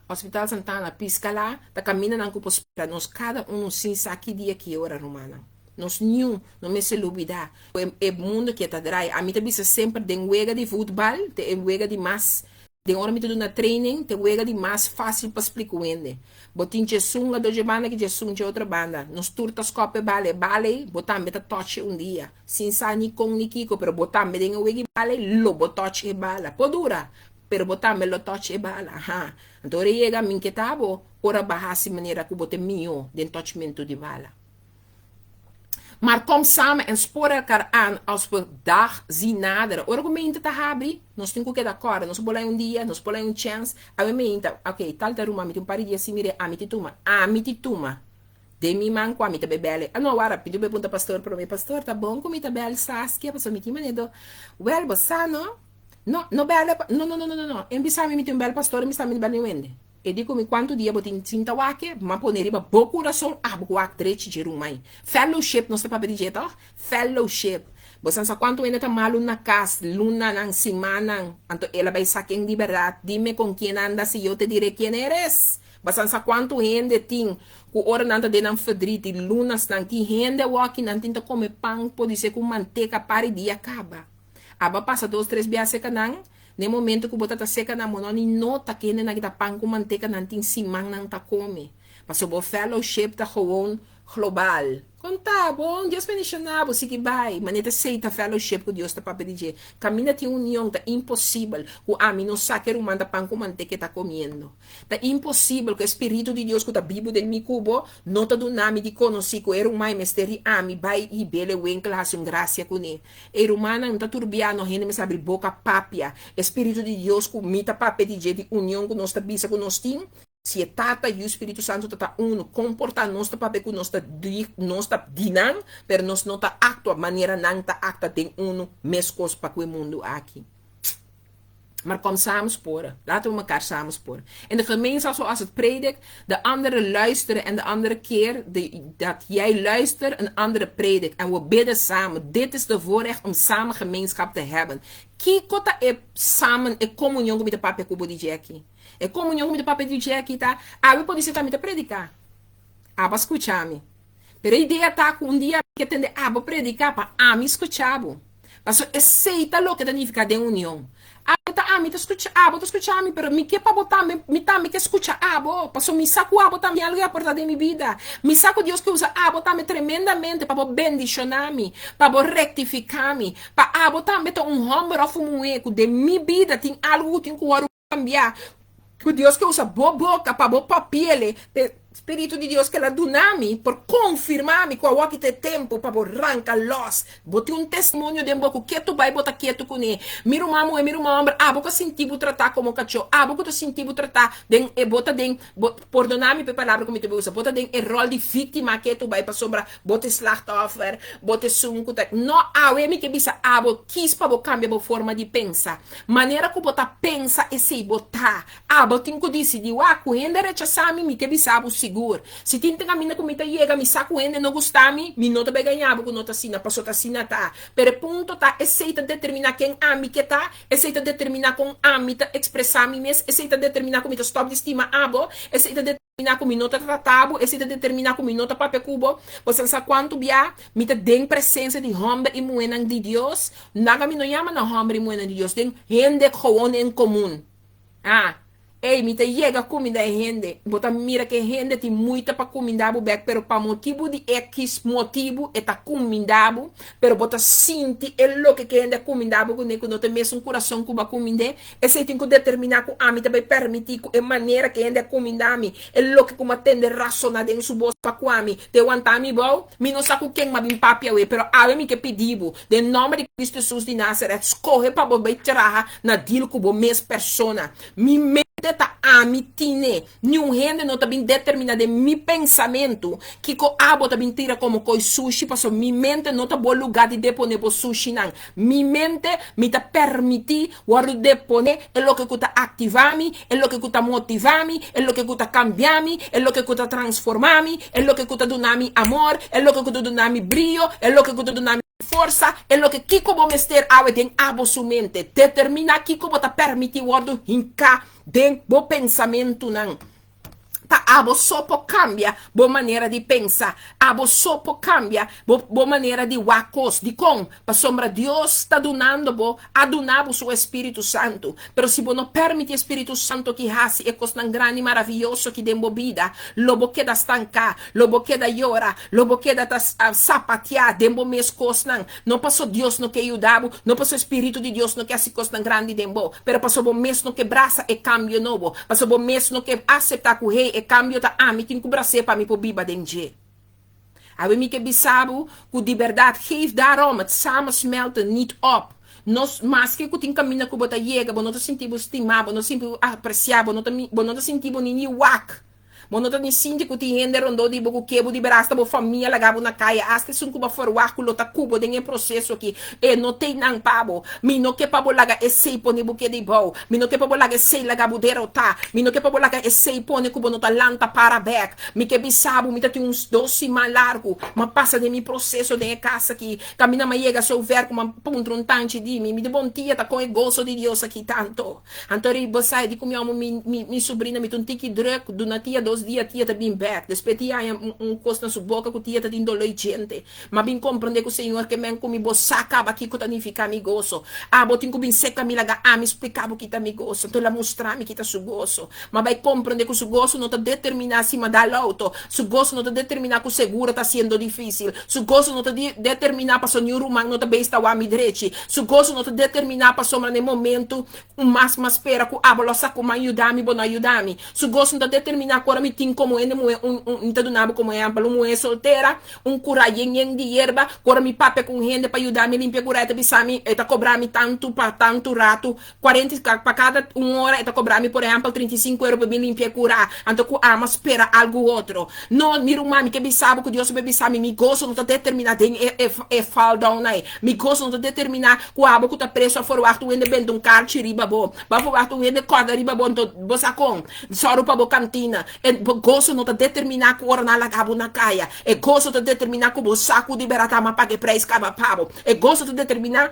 Hospital Santana, Piscalá, ta kaminda nan ku por spera nos kada unu sin sa ki dia ki ora, rumannan. Nos niun no mester lubidá ku e mundu ke ta drai. Ami ta bisa semper den wega di futbal ta e wega di mas Den ora mi ta duna training, ta e wega di mas fácil pa splika un hende. Bo tin djesun a dje banda ki djesun dje otro banda. Nos tur ta skòp e bala. E bala ei, bo tambe ta tòch e un dia. Sin sa ni kon ni kiko, pero bo tambe den e wega di bala ei, lo bo tòch e bala. Por dura, pero bo tambe lo tòch e bala. Aha. Anto ora e yega, mi nketa bo ora bo a hasi manera ku bo ta mihó den tòchmentu di bala. Maar kom samen en spoor elkaar aan als we dag zien naderen. Ora ku mente ta habri, nos tin ku keda kòrda. Nos por laña un dia, nos por laña un chèns. Awe mente, ok, tal ta ruma, mi tin un par di dia sin mir'é, ami ti tuma, ami ti tuma den mi man ku ami ta bebèl'e. Ah no, wara, mi tin punta pastor promé, Pastor, ta bon ku mi ta bèl Saskia pasobra mi tin manera do. Wèl, bo sa no? No, no bèl'e, no, no, no, no, no, no. E bisa mi, mi tin un bèl pastor, e bisa mi bèl mi wende. E di ku mi kuantu dia bo tin sinta wak-e, m'a pone riba bo kurason abo ku wak drechi dje rumai. Fellowship nos ta papia di dje tòg? Fellowship. Bo san sa kuantu hende ta malu na kas, lunanan, simannan, anto el a bai sa ken di bèrdat, dime kon kien andas i yo te diré kien eres. Bo san sa kuantu hende tin ku ora nan ta den nan ferdriet di lunasnan, tin hende awor ki nan tin ta kome pan podisé ku manteka par di dia kaba. Abo a pasa dos tres bia seka nan, N'e momento ku bo ta ta seka nan bo no ni nota kende nan kita pan ku manteka nan tin siman nan ta kome. Pasobra bo fellowship ta gewoon global. Kon ta? Bon, Dios bendiciona bo, sigui bai. Manera ta esey ta fellowship ku Dios ta papia di dje. Kaminda tin union ta imposibel ku ami no sa ke ruman ta pan ku manteka e ta komiendo. Ta imposibel ku e Spiritu di Dios ku ta bibu den mi ku bo no ta duna mi di konosí ku e ruman e mester di ami bai i bel e winkel hasi un grasia kuné. E rumannan no ta turbiá no hende mester abri boka papia. E Spiritu di Dios ku mi ta papia di dje di union ku nos ta bisa ku nos tin, si e Tata, Yu, Spiritu Santu ta ta unu, komportá nos ta papia ku nos ta di nos ta di nan, pero nos no ta aktua manera nan ta aktua den unu meskos pa ku e mundu aki. Maar kom samen sporen. Laten we mekaar samen sporen. In de gemeenschap zoals het predikt, de andere luisteren en de andere keer de, dat jij luistert, een andere predikt. En we bidden samen. Dit is de voorrecht om samen gemeenschap te hebben. Kiko ta e samen e komunion ku mi ta papia ku bo di dje aki? E komunion ku mi ta papia di dje aki ta, awe podise ta mi ta prediká. Abo a skucha mi. Pero e idea ta ku un dia mi ke tende abo prediká pa ami skucha bo. Pasobra esei ta loke ta nifiká den union. Abo ta ami ta skucha abo ta skucha mi, pero mi ke pa bo tambe, mi tambe ke skucha abo. Pasobra mi sa ku abo tambe tin algu di aportá den mi bida. Mi sa ku Dios ke usa abo tambe tremendamente pa bo bendishoná mi, pa bo rektifiká mi, pa abo tambe ta un hòmber òf un muhé ku den mi bida tin algu ku tin ku wòrdu kambia, ku Dios ke usa bo boka pa bo papiele, p'e Spiritu di Dios ke la duna mi por konfirmá mi ku awor ki ta e tempu pa bo ranka lòs. Bo tin un testimonio den bo ku ketu bai bo ta ketu kuné. Mi ruman muhé, mi ruman hòmber, abo ku a sinti bo tratá komo kachó, abo ku ta sinti bo tratá den e bo ta den, bo, pordoná mi pa e palabra ku mi ta bai usa, bo ta den e ròl di víktima ketu bai pasobra bo ta e slachtoffer, bo ta esun ku ta. No, awe mi ke bisa abo kis pa bo kambia bo forma di pensa. Manera ku bo ta pensa esei bo ta. Abo tin ku disidí, Wak, ku hende a rechasá mi, mi ke bisa bo sí. sigur. Si tin te kaminda ku mi ta yega, mi sa ku hende no gusta mi, mi no ta bai gaña bo ku no ta asina, paso ta asina ta. Pero e punto ta, esei ta determiná ken ami ke ta, esei ta determiná kon ami ta ekspresá mi mes, esei ta determiná ku mi ta stòp di stima abo, esei ta determiná ku mi no ta trata bo, esei ta determiná ku mi no ta papia ku bo. Bo sa sa kuantu bia mi ta den presensia di hòmber i muhénan di Dios? Naga mi no yama nan hòmber i muhénan di Dios, den hende gewoon en komun. Ah, ey, mi ta yega kuminda e hende. Bo ta mira ku e hende tin muita pa kuminda bo bek, pero pa motibu di ekis motibu e ta kuminda bo, pero bo ta sinti e loke ku e hende a kuminda bo kuné ku no ta e mesun kurason ku bo a kumind'é. Esei tin ku determiná ku ami ta bai permití ku e manera ku e hende a kuminda mi, e loke ku mi a tende rasoná den su bos pa ku ami, ta e wanta mi bou. Mi no sa ku ken mi a bin papia awe, pero awe mi ke pidi bo, Den nòmber di Kristu Hesus di Nazaret, skohe pa bo bai traha na deal ku bo mes persona. Mi mente ta ami tine. Niun hende no ta bin determiná den mi pensamentu kiko abo ta bin tira komo koi sushi, pasobra mi mente no ta bo lugá di deponé bo sushinan. Mi mente, mi ta permití wòrdu deponé e loke ku ta aktivá mi, e loke ku ta motivá mi, e loke ku ta kambiá mi, e loke ku ta transformá mi, e loke ku ta duna mi amor, e loke ku ta duna mi brio, e loke ku ta duna mi forsa, e loke kiko bo mester awe den abo su mente. Determiná kiko bo ta permití wòrdu hinká den bo pensamentunan. Ta abo so por kambia bo manera di pensa. Abo so por kambia bo bo manera di wak kos. Dikon? Pasobra Dios ta dunando bo, a duna bo su Espíritu Santu. Pero si bo no permití e Spiritu Santu aki hasi e kosnan grandi i maravioso aki den bo bida, lo bo keda stanká, lo bo keda yora, lo bo keda ta sapatiá den bo mes kosnan. No paso Dios no ke yuda bo, no paso e Spiritu di Dios no ke hasi kosnan grandi den bo, pero paso bo mes no ke brasa e kambio nobo, paso bo mes no ke aseptá ku, hey, e kambio ta ami tin ku bras'é pa mi por biba den dje. Awe mi ke bisa bo ku di bèrdat, geef daarom het samensmelten niet op. Nos, maske ku tin kaminda ku bo ta yega, bo no ta sinti bo stimá, bo no ta sinti bo apresiá, bo no ta bo no ta sinti bo ni ni wak. Bo no ta ni sinti ku tin hende rondó di bo ku ke bo di bera, asta bo famia laga bo na kaya, asta esun ku bo a ferwagt ku lo ta ku bo den e proseso aki, e no tei nan pa bo. Mi no ke pa bo laga esei pone bo keda ibou. Mi no ke pa bo laga esei laga bo derotá. Mi no ke pa bo laga esei pone ku bo no ta lanta para bèk. Mi ke bisa bo, mi ta tin un dos siman largu, m'a pasa den mi proseso den e kas aki. Kaminda m'a yega sover ku m'a puntra un tanchi di mi, mi di bon tia ta kon e goso di Dios aki tanto. Anto riba sai di ku mi omo mi mi mi subrina mi ta un tiki druk duna tia dos dia tia ta bin bek despues tia haña un un kos na su boka ku tia ta tin doloi djente m'a bin komprende ku señor ke men ku mi bo sa kaba kiko ta nifiká mi goso abo tin ku bin seka mi laga ami splika bo ki ta mi goso anto el a mustra mi ki ta su goso m'a bai komprende ku su goso no ta determiná si m'a dal outo su goso no ta determiná ku seguro ta siendo difísil su goso no ta determiná pasobra niun ruman no ta beis ta wak mi drechi. Su goso no ta determiná pasobra na e momentu ku mas m'a spera ku abo lo sa ku m'a yuda mi, bo no a yuda mi. Su goso no ta determiná ku ora mi tin komo hende muhé un, un, mi ta duna bo komo ehèmpel, un muhé soltera, un kurá yen yen di yerba, ku ora mi papia ku un hende pa yuda mi limpia kurá e ta bisa mi, e ta kobra mi tantu pa tantu ratu, kuarenta i, pa kada un ora e ta kobra mi por ehèmpel 35 euro pa bin limpia e kurá, anto ku amo spera algu otro. No, mi ruman, mi ke bisa bo ku Dios a bin bisa mi, mi goso no ta determiná den e, e, e fall down ei. Mi goso no ta determiná ku abo ku ta preso a forwagt un hende benta un karchi riba bo. Bo a forwagt un hende kòrda riba bo, anto bo sa kon? Sòru pa bo kantina. E bo goso no ta determiná ku ora nan a laga bo na kaya. E goso ta determiná ku bo sa ku di bèrdat ama paga e preis kaba pa bo. E goso ta determiná.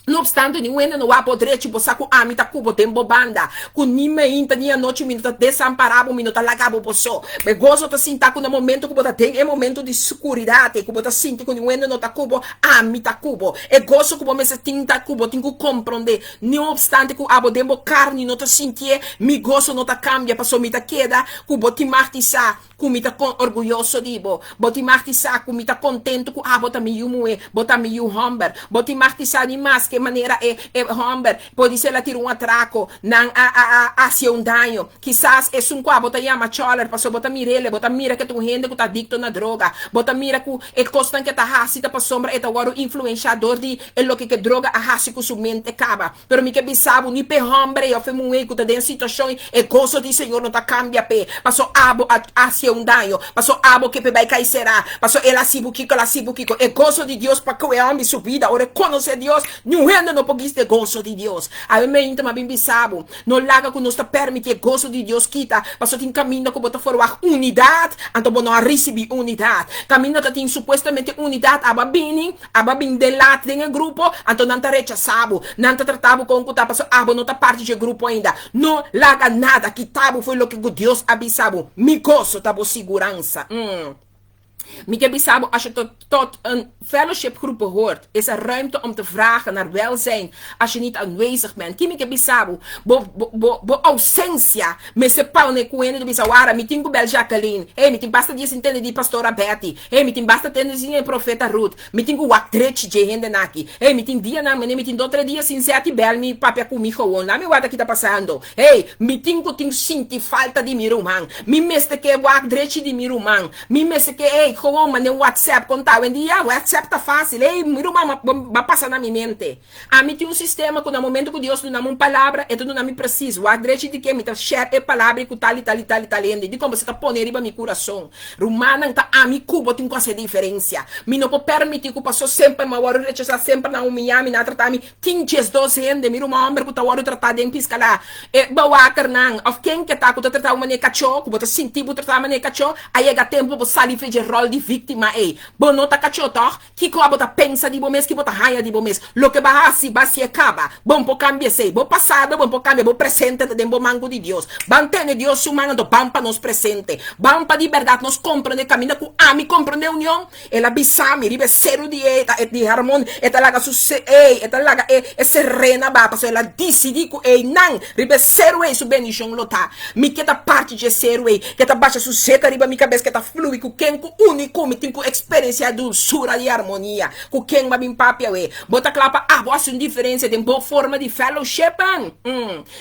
No obstante, niun hende no wak bo drechi, bo sa ku ami ta ku bo den bo banda, ku ni meinta ni anochi mi no ta desampará bo, mi no ta laga bo bo so. E goso ta sinta ku na momento ku bo ta den e momento di skuridat ei, ku bo ta sinti ku niun hende no ta ku bo, ami ta ku bo. E goso ku bo mester tin ta ku bo tin ku komprondé, no obstante ku abo den bo karni no ta sintié, mi goso no ta kambia, pasobra mi ta keda ku bo tin mag di sa Ku mi ta kon orguyoso di bo. Bo tin mag di sa ku mi ta kontentu ku abo ta mi yu muhé, bo ta mi yu hòmber. Bo tin mag di sa ni maske manera e e hòmber podisé el a tira un atrako, nan a a a hasié un daño. Kisas esun ku abo ta yama chòler pasobra bo ta mir'el, bo ta mira ku e ta un hende ku ta adikto na droga. Bo ta mira ku e kosnan ku e ta hasi ta pasobra e ta wòrdu influenshá dor di e loke ku e droga a hasi ku su mente kaba. Pero mi ke bisa bo, ni p'e hòmber ei òf e muhé ei ku ta den situashon ei, e goso di Señor no ta kambia p'e, paso abo a hasié un daño, paso abo ke p'e bai kai será, paso el a hasi bo kiko, el a hasi bo kiko. E goso di Dios pa ku e hòmber su bida, ora e konosé Dios, niun Niun hende no por kista e goso di Dios. Awe meinta m'a bin bisa bo, no laga ku nos ta permití e goso di Dios kita, pasobra tin kaminda ku bo ta forwagt unidat, anto bo no a risibí unidat. Kaminda ta tin supuestamente unidat, abo a bini, abo a bin den lat den e grupo, anto nan ta rechasá bo, nan ta trata bo kon ku ta, pasobra abo no ta parti dje grupo ainda. No laga nada kita bo for loke ku Dios a bisa bo, Mi goso ta bo siguransa. Mi ke bisa bo, als je tot, tot een fellowshipgroep behoort, is er ruimte om te vragen naar welzijn als je niet aanwezig bent. Ki mi ke bisa bo, bo, bo, bo, bo ausencia mester pone ku hende ta bisa, wara, mi tin ku bel Jacqueline, hey, mi tin basta dia sin tende di pastora Betty, hey, mi tin basta tende sin e profeta Ruth, mi tin ku wak drechi dje hendenan aki, hey, mi tin dianan, mene mi tin do tres dia sin Zetty bel mi papia ku mi gewoon, lami wak ta ki ta pasando. Hey, mi tin ku tin sinti falta di mi ruman, mi mester ke wak drechi di mi ruman. Mi mester ke ey gewoon manda un WhatsApp kon ta awendia WhatsApp ta facil ey mi ruman ma ba pasa na mi mente ami tin un sistema ku na momento ku Dios duna mi un palabra e ta duna mi precies wak drechi di ke mi ta share e palabra ku tal y tal y tal y tal hende dikon boso ta pone riba mi kurason rumannan ta ami ku bo tin ku hasi e diferencia mi no por permiti ku paso semper mi a wòrdu rechasa semper nan humiya mi nan a trata mi Tin 12 hende, mi ruman homber ku ta wòrdu tratá den piskalá. E bewakernan, òf ken ke ta ku ta tratá bo manera kachó, ku bo ta sinti bo tratá manera kachó, a yega tempu pa bo sali for dje ròl di víktima ei. Bo no ta kachó, tòg? Kiko abo ta pensa di bo mes? Ki bo ta haña di bo mes? Loke bo a hasi, bo a hasié kaba. Bo no por kambia esei. Bo pasado bo no por kambia, bo presente ta den bo man ku di Dios. Ban tene Dios su man, anto ban pa nos presente. Ban pa di bèrdat nos komprondé kaminda ku ami komprondé union. El a bisa mi riba e seru di e ta di Hermon, e ta laga su se ei, e ta laga e e serena ba, pasobra el a disidí ku einan riba e seru ei su bendishon lo ta. Mi ke ta parti dje seru ei, ke ta basha su zeta riba mi kabes, ke ta flui ku ken ku uni ku mi tin ku eksperensiá dulsura di armonia ku ken bo a bin papia awe. Bo ta kla pa abo hasi un diferensia den bo forma di fellowshipen?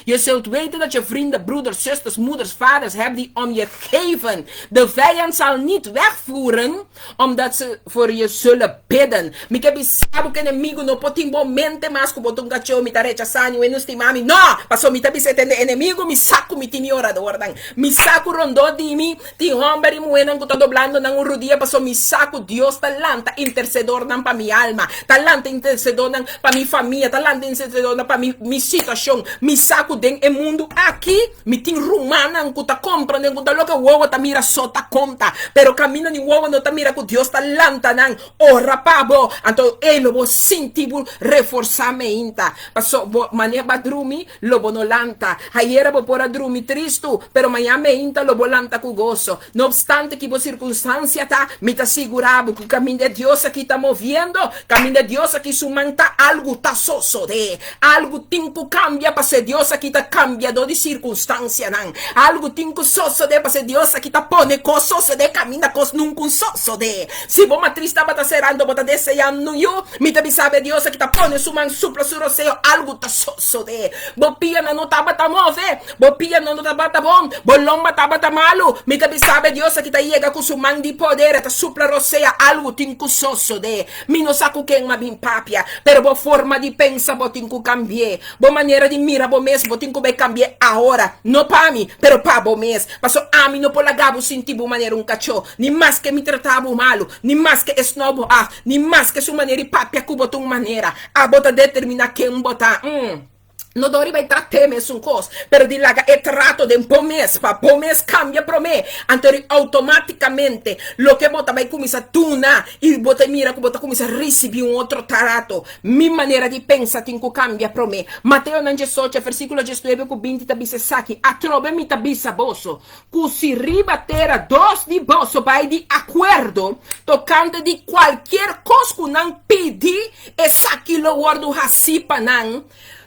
Je zult weten dat je vrienden, broeders, zusters, moeders, vaders hebt die om je geven. De vijand zal niet wegvoeren, omdat ze voor je zullen bidden. Mi ke bisa bo ku enemigu no por tin bo mente mas ku bo ta un kachó, mi ta rechasá niun hende no stima mi. No! Pasobra mi ta bisa e tende enemigu, mi sa ku mi tin mi oradornan. Mi sa ku rondó di mi tin hòmber i muhénan ku ta doblando nan un rudia pasobra mi sa ku Dios ta lanta intersedornan pa mi alma, ta lanta intersedornan pa mi famia, ta lanta intersedornan pa mi mi situashon. Mi sa ku den e mundu aki mi tin rumannan ku ta komprende ku ta loke wowo ta mira so ta konta, pero kaminda di wowo no ta mira ku Dios ta lanta nan ora pa bo, anto ei lo bo sinti bo reforsá meinta. Pasobra bo manera bo a drumi Lo bo no lanta. Ayera bo por a drumi tristu, pero maña meinta lo bo lanta ku goso. No opstante ki bo sirkunstansia ta, mi ta sigurá bo ku kaminda e Dios aki ta moviendo, kaminda e Dios aki su man ta, algu ta sosodé. Algu tin ku kambia pasobra e Dios aki ta kambiadó di sirkunstansianan. Algu tin ku sosodé pasobra e Dios aki ta pone kos sosodé kaminda kos nunku sosodé. Si bo matris tabata serando, bo ta deseando un yu, mi ta bisa bo e Dios aki ta pone su man supla su roseo, algu ta sosodé. Bo pianan no tabata move, bo pianan no tabata bon, bo lomba tabata malu, mi ta bisa bo e Dios aki ta yega ku su man di poder, e ta supla rosea, algu tin ku sosodé. Mi no sa ku ken m'a bin papia, pero bo forma di pensa bo tin ku kambi'é. Bo manera di mira bo mes bo tin ku bai kambi'é ahora, no pa mi, pero pa bo mes. Paso ami no por laga bo sinti bo manera un kachó, ni maske mi trata bo malu, ni maske e snou bo af, ni maske su manera di papia ku bo ta un manera. Abo ta determiná ken bo ta. Mm. No dor riba e trat'é mesun kos, pero di laga e trato den bo mes, pa bo mes kambia promé. Anto ri outomátikamente loke bo ta bai kuminsá duna i bo ta mira ku bo ta kuminsá risibí un otro trato. Mi manera di pensa tin ku kambia promé. Mateo nan 18, versíkulo 19 ku 20 ta bisa esaki, Atrobe mi ta bisa boso, ku si riba tera dos di boso bai di akuerdo tokante di kualkier kos ku nan pidi, esaki lo wòrdu hasí pa nan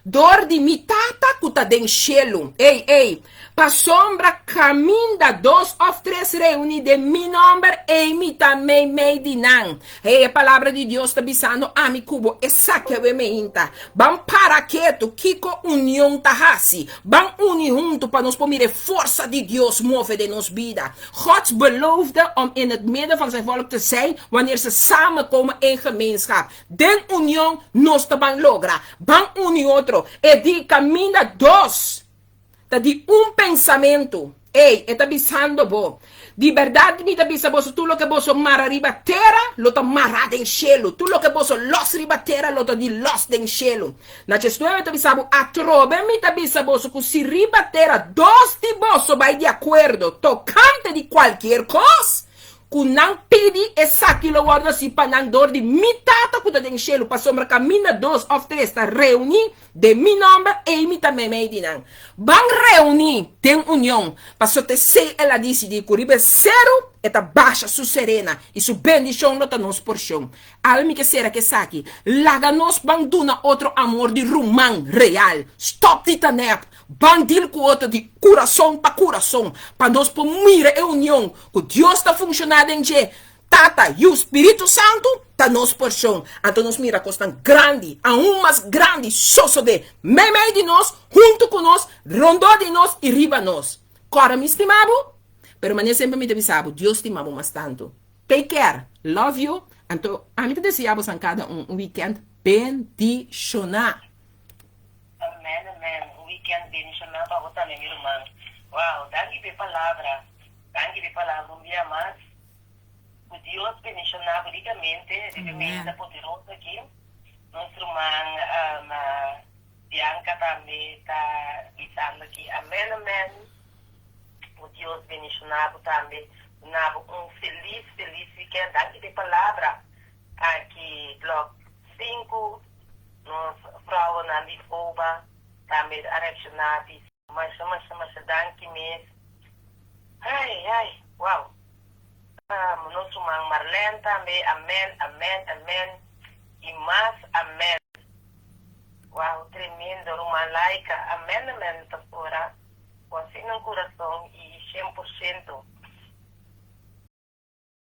dor di mi Tata ku ta den shelu. Ey, ey, pasobra kaminda dos òf tres reuní den mi nòmber, ey mi ta meimei di nan. Hey, e palabra di Dios ta bisando ami ku bo esaki awe meinta. Ban para ketu, kiko union ta hasi? Ban uni huntu pa nos por mira e forsa di Dios move den nos bida. Gods beloofde om in het midden van zijn volk te zijn wanneer ze samenkomen in gemeenschap. Den union nos ta ban logra. Ban uni otro. E di kaminda dos ta di un pensamentu. Ey, e ta bisando bo, Di bèrdat mi ta bisa boso, tur loke boso mara riba tera lo ta mará den shelu, tur loke boso lòs riba tera lo ta di lòs den shelu. Na 19 e ta bisa bo, Atrobe mi ta bisa boso ku si riba tera dos di boso bai di akuerdo tokante di kualkier kos ku nan pidi, esaki lo wòrdu hasi pa nan dor di mi Tata ku ta den shelu, pasobra kaminda dos òf tres ta reuní Den mi nòmber, ei mi ta meimei di nan. Ban reuní den union, pasobra ta esei el a disidí, ku riba e seru e ta basha su serena i su bendishon lo ta nos porshon. Awe mi ke sera ku esaki, laga nos ban duna otro amor di ruman real. Stòp di ta nèp. Ban dil ku otro di kurason pa kurason, pa nos por mira e union ku Dios ta funshoná den dje. Tata, Yu, Spiritu Santu ta nos porshon. Anto nos mira kosnan grandi, aun mas grandi, sosodé meimei di nos, huntu ku nos, rondó di nos i riba nos. Kòrda mi stima bo, pero manera semper mi ta bisa bo, Dios stima bo mas tantu. Take care, love you, anto ami ta desea bosan kada un un weekend bendishoná. Amen amen, un weekend bendishoná pa bo tambe mi ruman. Wow, danki pa e palabra, danki pa e palabra un bia mas. Ku Dios bendishoná bo rikamente riba e mesa poderoso aki. Nos ruman Bianca tambe ta bisando aki amen amen. Ku Dios bendishoná bo tambe. Duna bo un felis felis weekend. Danki pa e palabra aki blok sinku. Nos vrouwennan di FOBA tambe a reakshoná bisa masha masha masha danki mes. Ai ai wow. Nos ruman Marlene tambe amen amen amen y mas amen. Wow tremendo ruman Laika amen amen pastora cu asina un curason y 100%.